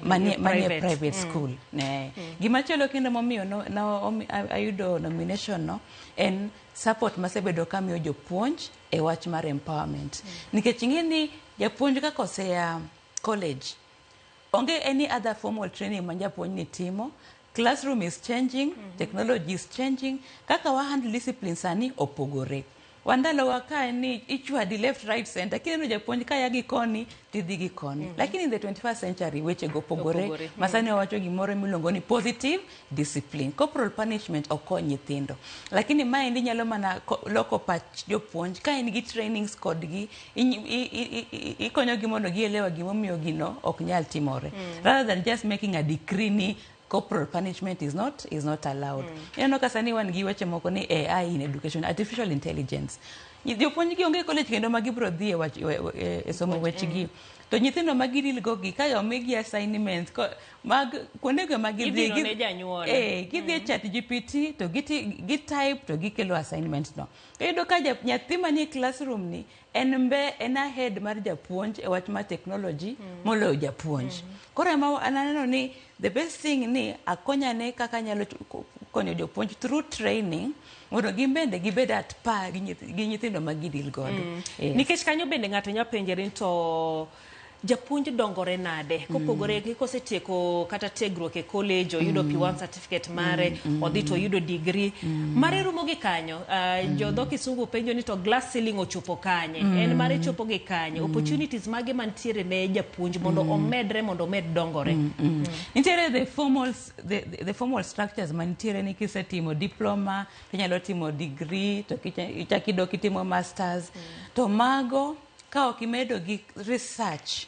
Manie manie private. Private school. Ne. Gimachielo kendo momiyo no ayudo nomination no en support masebedo kamiyo jopuonj e wach mar empowerment. Nikech ing'e ni japuonj kaka osea college, onge any other formal training ma japuonj ni timo. Classroom is changing, technology is changing, kaka wa handle discipline sani opogore. Wandalowa ka en ni ichwadi left, right, center, kineno japuonj ka ya gi koni tidhi gi koni. Lakini in the 21st century weche go opogore. Opogore. Ma sani wawacho gimoro miluongo ni positive discipline. Corporal punishment ok kony nyithindo. Lakini maendi nyalo mana loko pach jopuonj ka in gi trainings kodgi, ikonyogi mondo gielewa gimomiyo gino ok nyal timore. Rather than just making a decree ni Corporal punishment is not allowed. Ineno ka sani wan gi weche moko ni AI in education, artificial intelligence. Jopuonj gi onge college kendo ma gibiro dhi e wach e somo wechegi. To nyithindo ma gideal go gi ka omigi assignments mag kuondego ma gidhi Idhino ne janyuol. Gidhi e Chat GPT to giti, gitype to gikelo assignment no. Iyudo ka nyathi manie classroom ni en mbe en ahead mar japuonj e wach mar technology moloyo japuonj. Koro ema an aneno ni the best thing ni akonyane kaka anyalo konyo jopuonj through training mondo gin bende gibed at par gi nyithindo ma gideal godo. Yes. Nikech kanyo bende ng'ato nyalo penjore ni to japuonj dongore nade kopogore gi kosetieko kata tiegruok e college, oyudo P1 certificate mare, odhi to oyudo degree mare, rumo gi kanyo. Jo dho kisungu penjo ni to glass ceiling ochopo kanye? En mare chopo gi kanye? Opportunities mage mantiere ne japuonj mondo omedre, mondo omed dongore? Nitiere the formal structures manitiere ni kisetimo diploma tinyalo timo degree to ichak idok itimo masters, to mago ka ok imedo gi research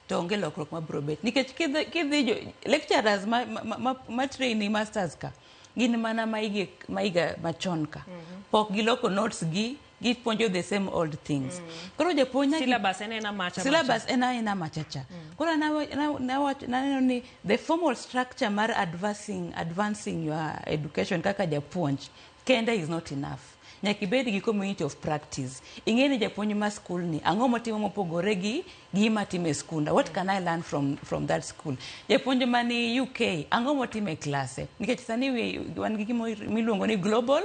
to onge lokruok mabiro bet, nikech kidhi lecturers ma train masters ka gin mana maiga machon ka pok giloko notes gi, gipuonjo the same old things. Koro japuonj Syllabus en ena macha. Syllabus en aena machacha. Koro naneno ni the formal structure mar advancing your education kaka japuonj kende is not enough. Nyaka ibed gi community of practice. Ing'e ni japuonj ma skul ni ang'o motimo mopogore gi gima timo e skunda? What can I learn from that school? Japuonj mani UK ang'o motimo e klase? Nikech sani wan gi gima miluongo ni global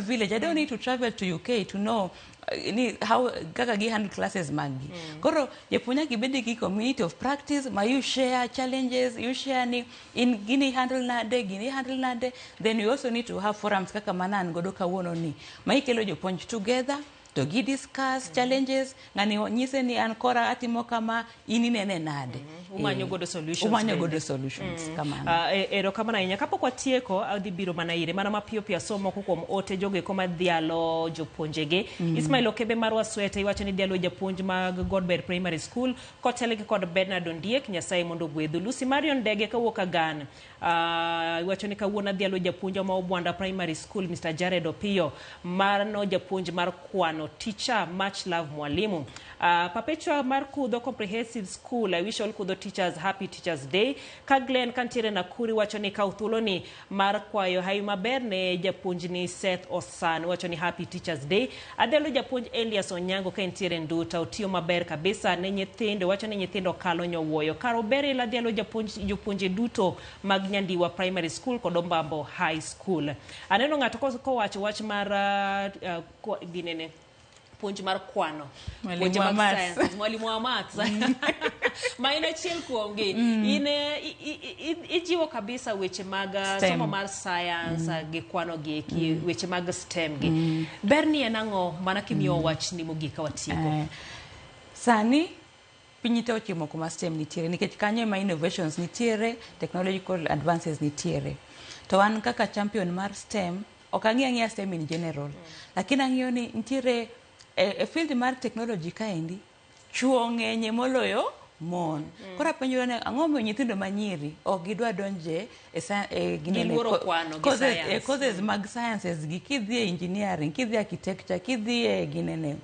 village. I don't need to travel to UK to know ni how kaka gi handle classes maggi. Koro japuonj nyaka ibed gi community of practice ma you share challenges, you share ni in gini handle nade, gini handle nade. Then you also need to have forums kaka mana an godo kawuono ni ma ikelo jopuonj together to gi discuss challenges. Ng'ani nyise ni an kora atimo kama, in inene nade? Umanyo godo solutions Umanyo bende. godo solutions kamano. Erokamano ahinya. Kapok watieko, adhi biro mana ire mana mapiyo piyo asom moko kuom ote jogo eko madhialo jopuonjegi. Ismail Okebe mar Waswete iwacho ni dhialo japuonj mag Godber Primary School kotelgi kod Bernard Ondiek, Nyasaye mondo ogwedhu. Lucy Marion Ndege kawuok Agan, iwacho ni kawuono adhialo japuonj ma Obwanda Primary School, Mr. Jared Opiyo, mano japuonj mar kwano. Teacher, much love mwalimu. Perpetua mar Kudho Comprehensive School, I wish all Kudho teachers happy Teachers Day. Ka Glenn kantiere Nakuru wacho ni kaw thuoloni mar kwayo hawi maber ne japuonjni Seth Osan, wacho ni happy Teachers Day. Adhialo japuonj Elias Onyango ka entiere Nduta, otiyo maber kabisa ne nyithindo, wacho ni nyithindo kalo nyowuoyo. Karo Beril adhialo japuonj jopuonje duto mag Nyandiwa Primary School kod Ombambo High School. Aneno ng'ato kowacho wach mar ginene puonj mar kwano. Mwalimu Puonj wa mag maths. sciences, mwalimu wa maths ma en achiel kuomgi. In ijiwo kabisa weche mag STEM. somo mar science gi kwano gi eki, weche mag STEM gi. Ber ni en ang'o mana kimiyo wachni mogik ka watieko? Sani piny te ochimo kuma STEM nitiere, nikech kanyo ema innovations nitiere, technological advances nitiere. To an kaka champion mar STEM ok ang'i ang'iya STEM in general, lakini ang'iyo ni nitiere e field mar technology kaendi chuo ng'enye moloyo mon. Koro apenjora ni ang'o momiyo nyithindo manyiri ok gidwa donje e ginene Giluoro kwano gi science. E courses mag sciences gi, kidhi e engineering, kidhi e architecture, kidhi e ginene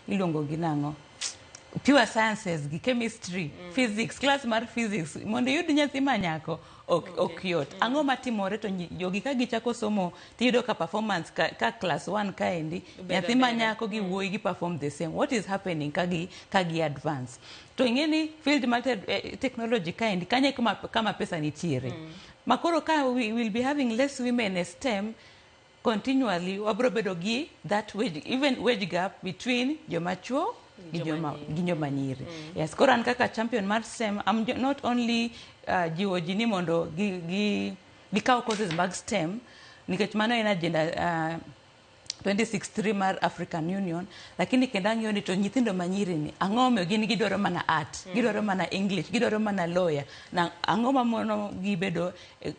iluongo gi nang'o, pure sciences gi chemistry, physics, class mar physics, mondo iyud nyathi ma nyako ok yot. Ang'o matimore? To jogi ka gichako somo tiyudo ka performance ka class 1 kaendi Bedo nyathi ma bedo. nyako gi wuoyi gi perform the same. What is happening ka gi advance? To ing'e ni field mar technology kaendi kanye kama pesa nitiere. Makoro ka we will be having less women e STEM continually, wabro bedo gi that wage, even wage gap between joma chuo gi joma nyiri. Yes, koro an kaka champion mar STEM, I'm not only jiwo ji ni mondo gi gikaw courses mag STEM, nikech mano en agenda 2063 mar African Union, lakini kendo ang'iyo ni to nyithindo manyiri ni ang'o momiyo gin gidwaro mana art, gidwaro mana English, gidwaro mana lawyer, na ang'o mamono gibedo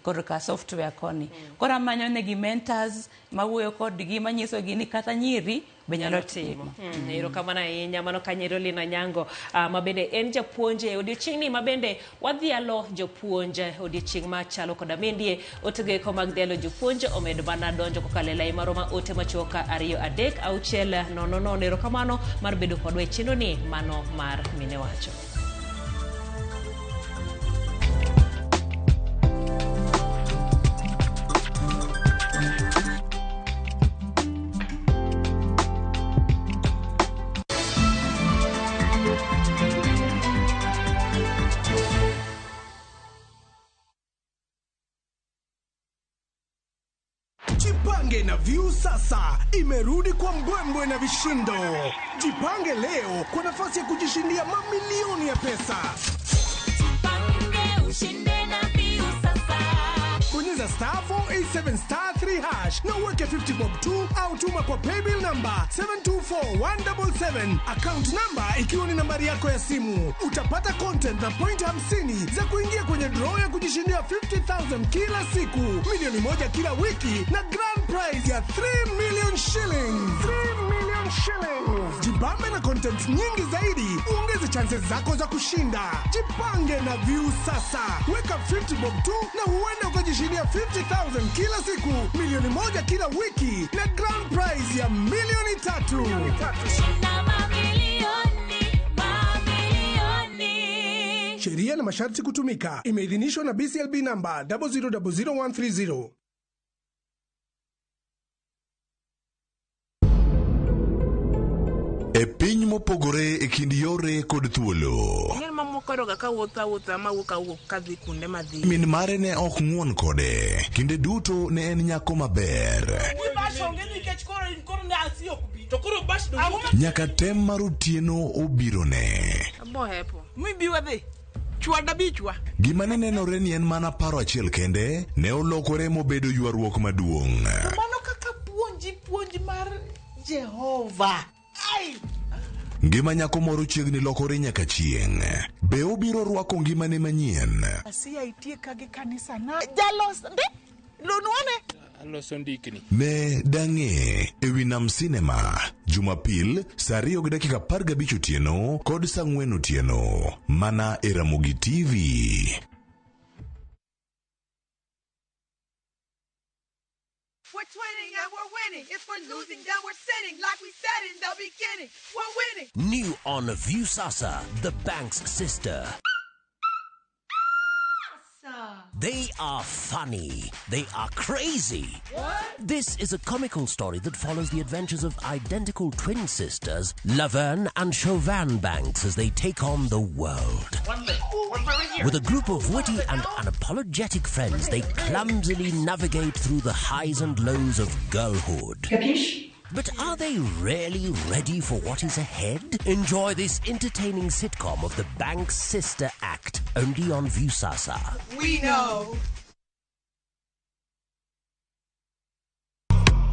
korka software koni? Koro amanyo negi mentors mawuoyo kodgi, manyisogi ni kata nyiri be nyalo timo. Erokamano ahinya mano kanyo Lina Nyango ma bende en japuonj e odiochieng'ni ma bende wadhialo jopuonj odiochieng' machalo koda mendie otego eko mag dhialo jopuonj omed mana donjo kokalo e lai maroma ote machuok 2 3 6 0 0. Erokamano mar bedo kodwa e chenro ni mano mar Mine Wacho. Jipange na Viusasa imerudi kwa mbwembwe na vishindo. Jipange leo kwa nafasi ya kujishindia mamilioni ya pesa. Jipange ushinde na Viusasa. Bonyeza star 487 star 3 hash na uweke 50 bob 2 au tuma kwa paybill number 724177, account number ikiwa ni nambari yako ya simu. Utapata content na point 50 za kuingia kwenye draw ya kujishindia 50,000 kila siku, milioni 1 kila wiki na grand prize ya 3 million shillings. 3 million shillings. Jibambe na content nyingi zaidi, uongeze chances zako za kushinda. Jipange na Viusasa. Weka 50 bob 2 na huenda ukajishindia 50,000 kila siku, milioni 1 kila wiki na grand prize ya milioni 3. Shinda mamilioni, mamilioni. Sheria na masharti kutumika. Imeidhinishwa na BCLB number 0000130. E piny mopogore e kind yore kod thuolo. Ing'eni mamoko yudoga ka wuotho awuotha mawuok awuok kadhi kuonde madhi. Min mare ne ok ng'won kode. Kinde duto ne en nyako maber. Nyaka tem mar otieno obirone. Abohepo. Mibi wadhi. Chwada bichwa. Gima ne nenore ni en mana paro achiel kende ne olokore mobedo ywaruok maduong'. Mano kaka puonji puonj mar Jehova. Ai! Ngima nyako moro chiegni lokore nyaka chieng'. Be obiro rwako ngimane manyien? Asiya itieka gi kanisa na. Jalos ndi lunwane. Aloso ndikni. Ne dang'e ewi Nam Cinema Jumapil saa 2:15 otieno kod saa 4 otieno mana e Ramogi TV. We're twinning and we're winning. If we're losing, then we're sitting. Like we said in the beginning, we're winning. New on Viusasa, the bank's sister. They are funny. They are crazy. What? This is a comical story that follows the adventures of identical twin sisters, Laverne and Chauvin Banks, as they take on the world. One leg. One right here. With a group of witty and unapologetic friends, they clumsily navigate through the highs and lows of girlhood. Capiche? But are they really ready for what is ahead? Enjoy this entertaining sitcom of the Banks Sister Act, only on Viusasa. We know.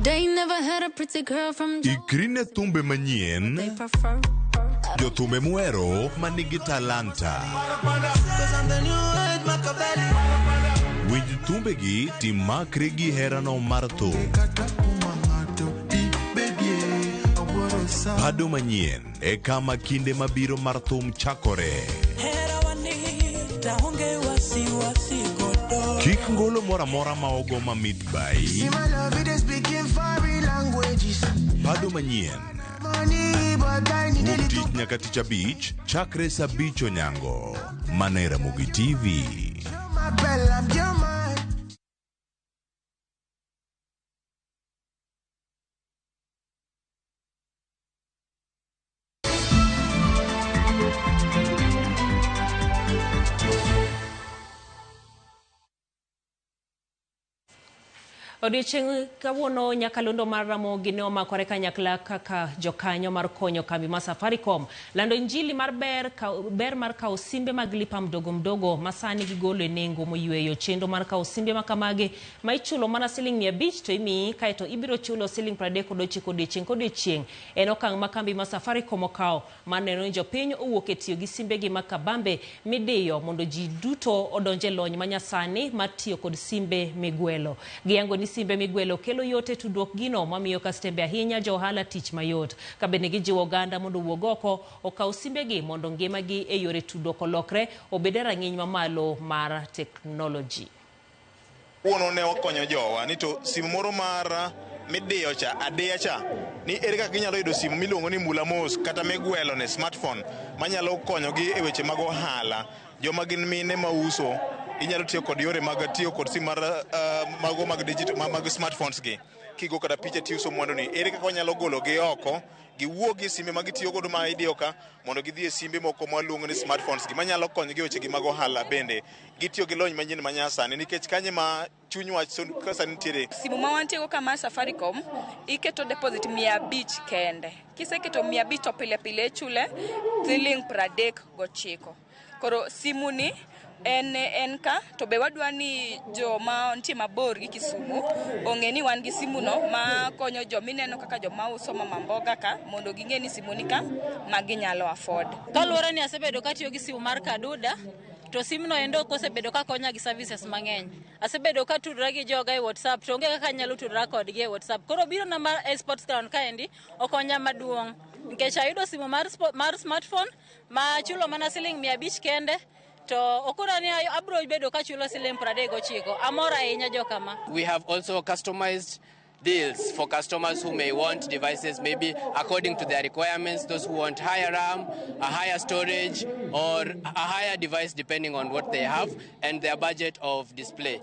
They never had a pretty girl from Ikri ne thumbe manyien, they prefer. jothumbe muhero manigi talanta. Winj thumbegi timakri gi herano mar thum. Pado manyien e kama kinde mabiro mar thum chakore. Kik ngolo moro amora ma ogo mamit bai. Pado manyien. Wuok tich nyaka tich abich chakre saa 5 onyango. Mana e Ramogi TV. Odiochieng' kawuono nyakalondo mar Ramogi ne omakore kanyakla kaka jokanyo mar konyo kambi ma Safaricom lando injili mar ber mar kawo simbe mag lipa mdogo mdogo ma sani gigolo e nengo moyweyo. Chenro mar kawo simbe makamagi ma ichulo mana siling 500 to imiyi kaeto ibiro chulo siling 39 odiochieng' kodiochieng' en okang' ma kambi ma Safaricom okawo mar neno ni jopiny owuok e tiyo gi simbegi ma kabambe midiyo mondo ji duto odonje lony manyasani mar tiyo kod simbe migwelo. Giyango ni simbe migwelo kelo yot e tudruok gino mamiyo kastembe ahinya jo ohala tich mayot. Ka bende gijiwo oganda mondo owuog oko okaw simbegi mondo ngimagi e yore tudruok olokre obed e rang'iny mamalo mar teknoloji. Wuono ne okonyo jowa ni to simu moro mar midiyo cha adiya cha ni ere kaka ginyalo yudo simu miluongo ni mula mos kata migwelo ne smartphone manyalo konyogi e weche mag ohala. Joma gin mine mauso inyalo tiyo kod yore mag tiyo kod simu mar mago mag digital mag smartphones gi kigo kata picha tiuso mwandu ni ere kaka wanyalo golo gi oko giwuog gi simbe ma gitiyo godo ma idiyo ka mondo gidhi e simbe moko ma waluongo ni smartphones gi manyalo konyogi e weche gi mag ohala bende gitiyo gi lony manyien manyasani nikech kanye ma chuny wach ka sani nitiere. Simu ma wantiego ka mar Safaricom iketo deposit 500 kende. Kiseketo 500 to pile pile ichule siling 39. Koro simu ni en ka to be wadwa ni joma nitie mabor gi Kisumu ong'e ni wan gi simu no ma konyo jomineno kaka joma uso mama mboga ka mondo ging'e ni simu ni ka ma ginyalo afford. Kaluwore ni asebedo katiyo gi simu mar Kaduda to simno endo ok osebedo ka konya gi services mang'eny. Asebedo ka tudora gi joga e WhatsApp to onge kaka anyalo tudora kodgi e WhatsApp. Koro biro na mar e Sports Crown kaendi okonya maduong' nikech ayudo simu mar smartphone ma chulo mana siling 500 kende to okona ni abiro bedo kachulo siling 39. Amor ahinya jokama. We have also customized deals for customers who may want devices maybe according to their requirements, those who want higher RAM, a higher storage, or a higher device depending on what they have and their budget of display.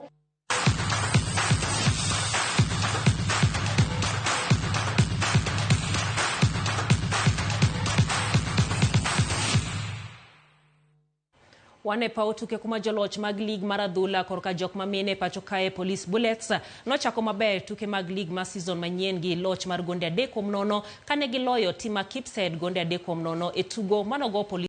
Wan e paw tuke kuma joloch mag lig mar adhula korka jok mamine pacho kae Police Bullets nochako maber tuke mag lig mar season manyien gi loch mar gonde 3-0 kane giloyo tim mar Kipsed gonde 3-0 e tugo manogo Police.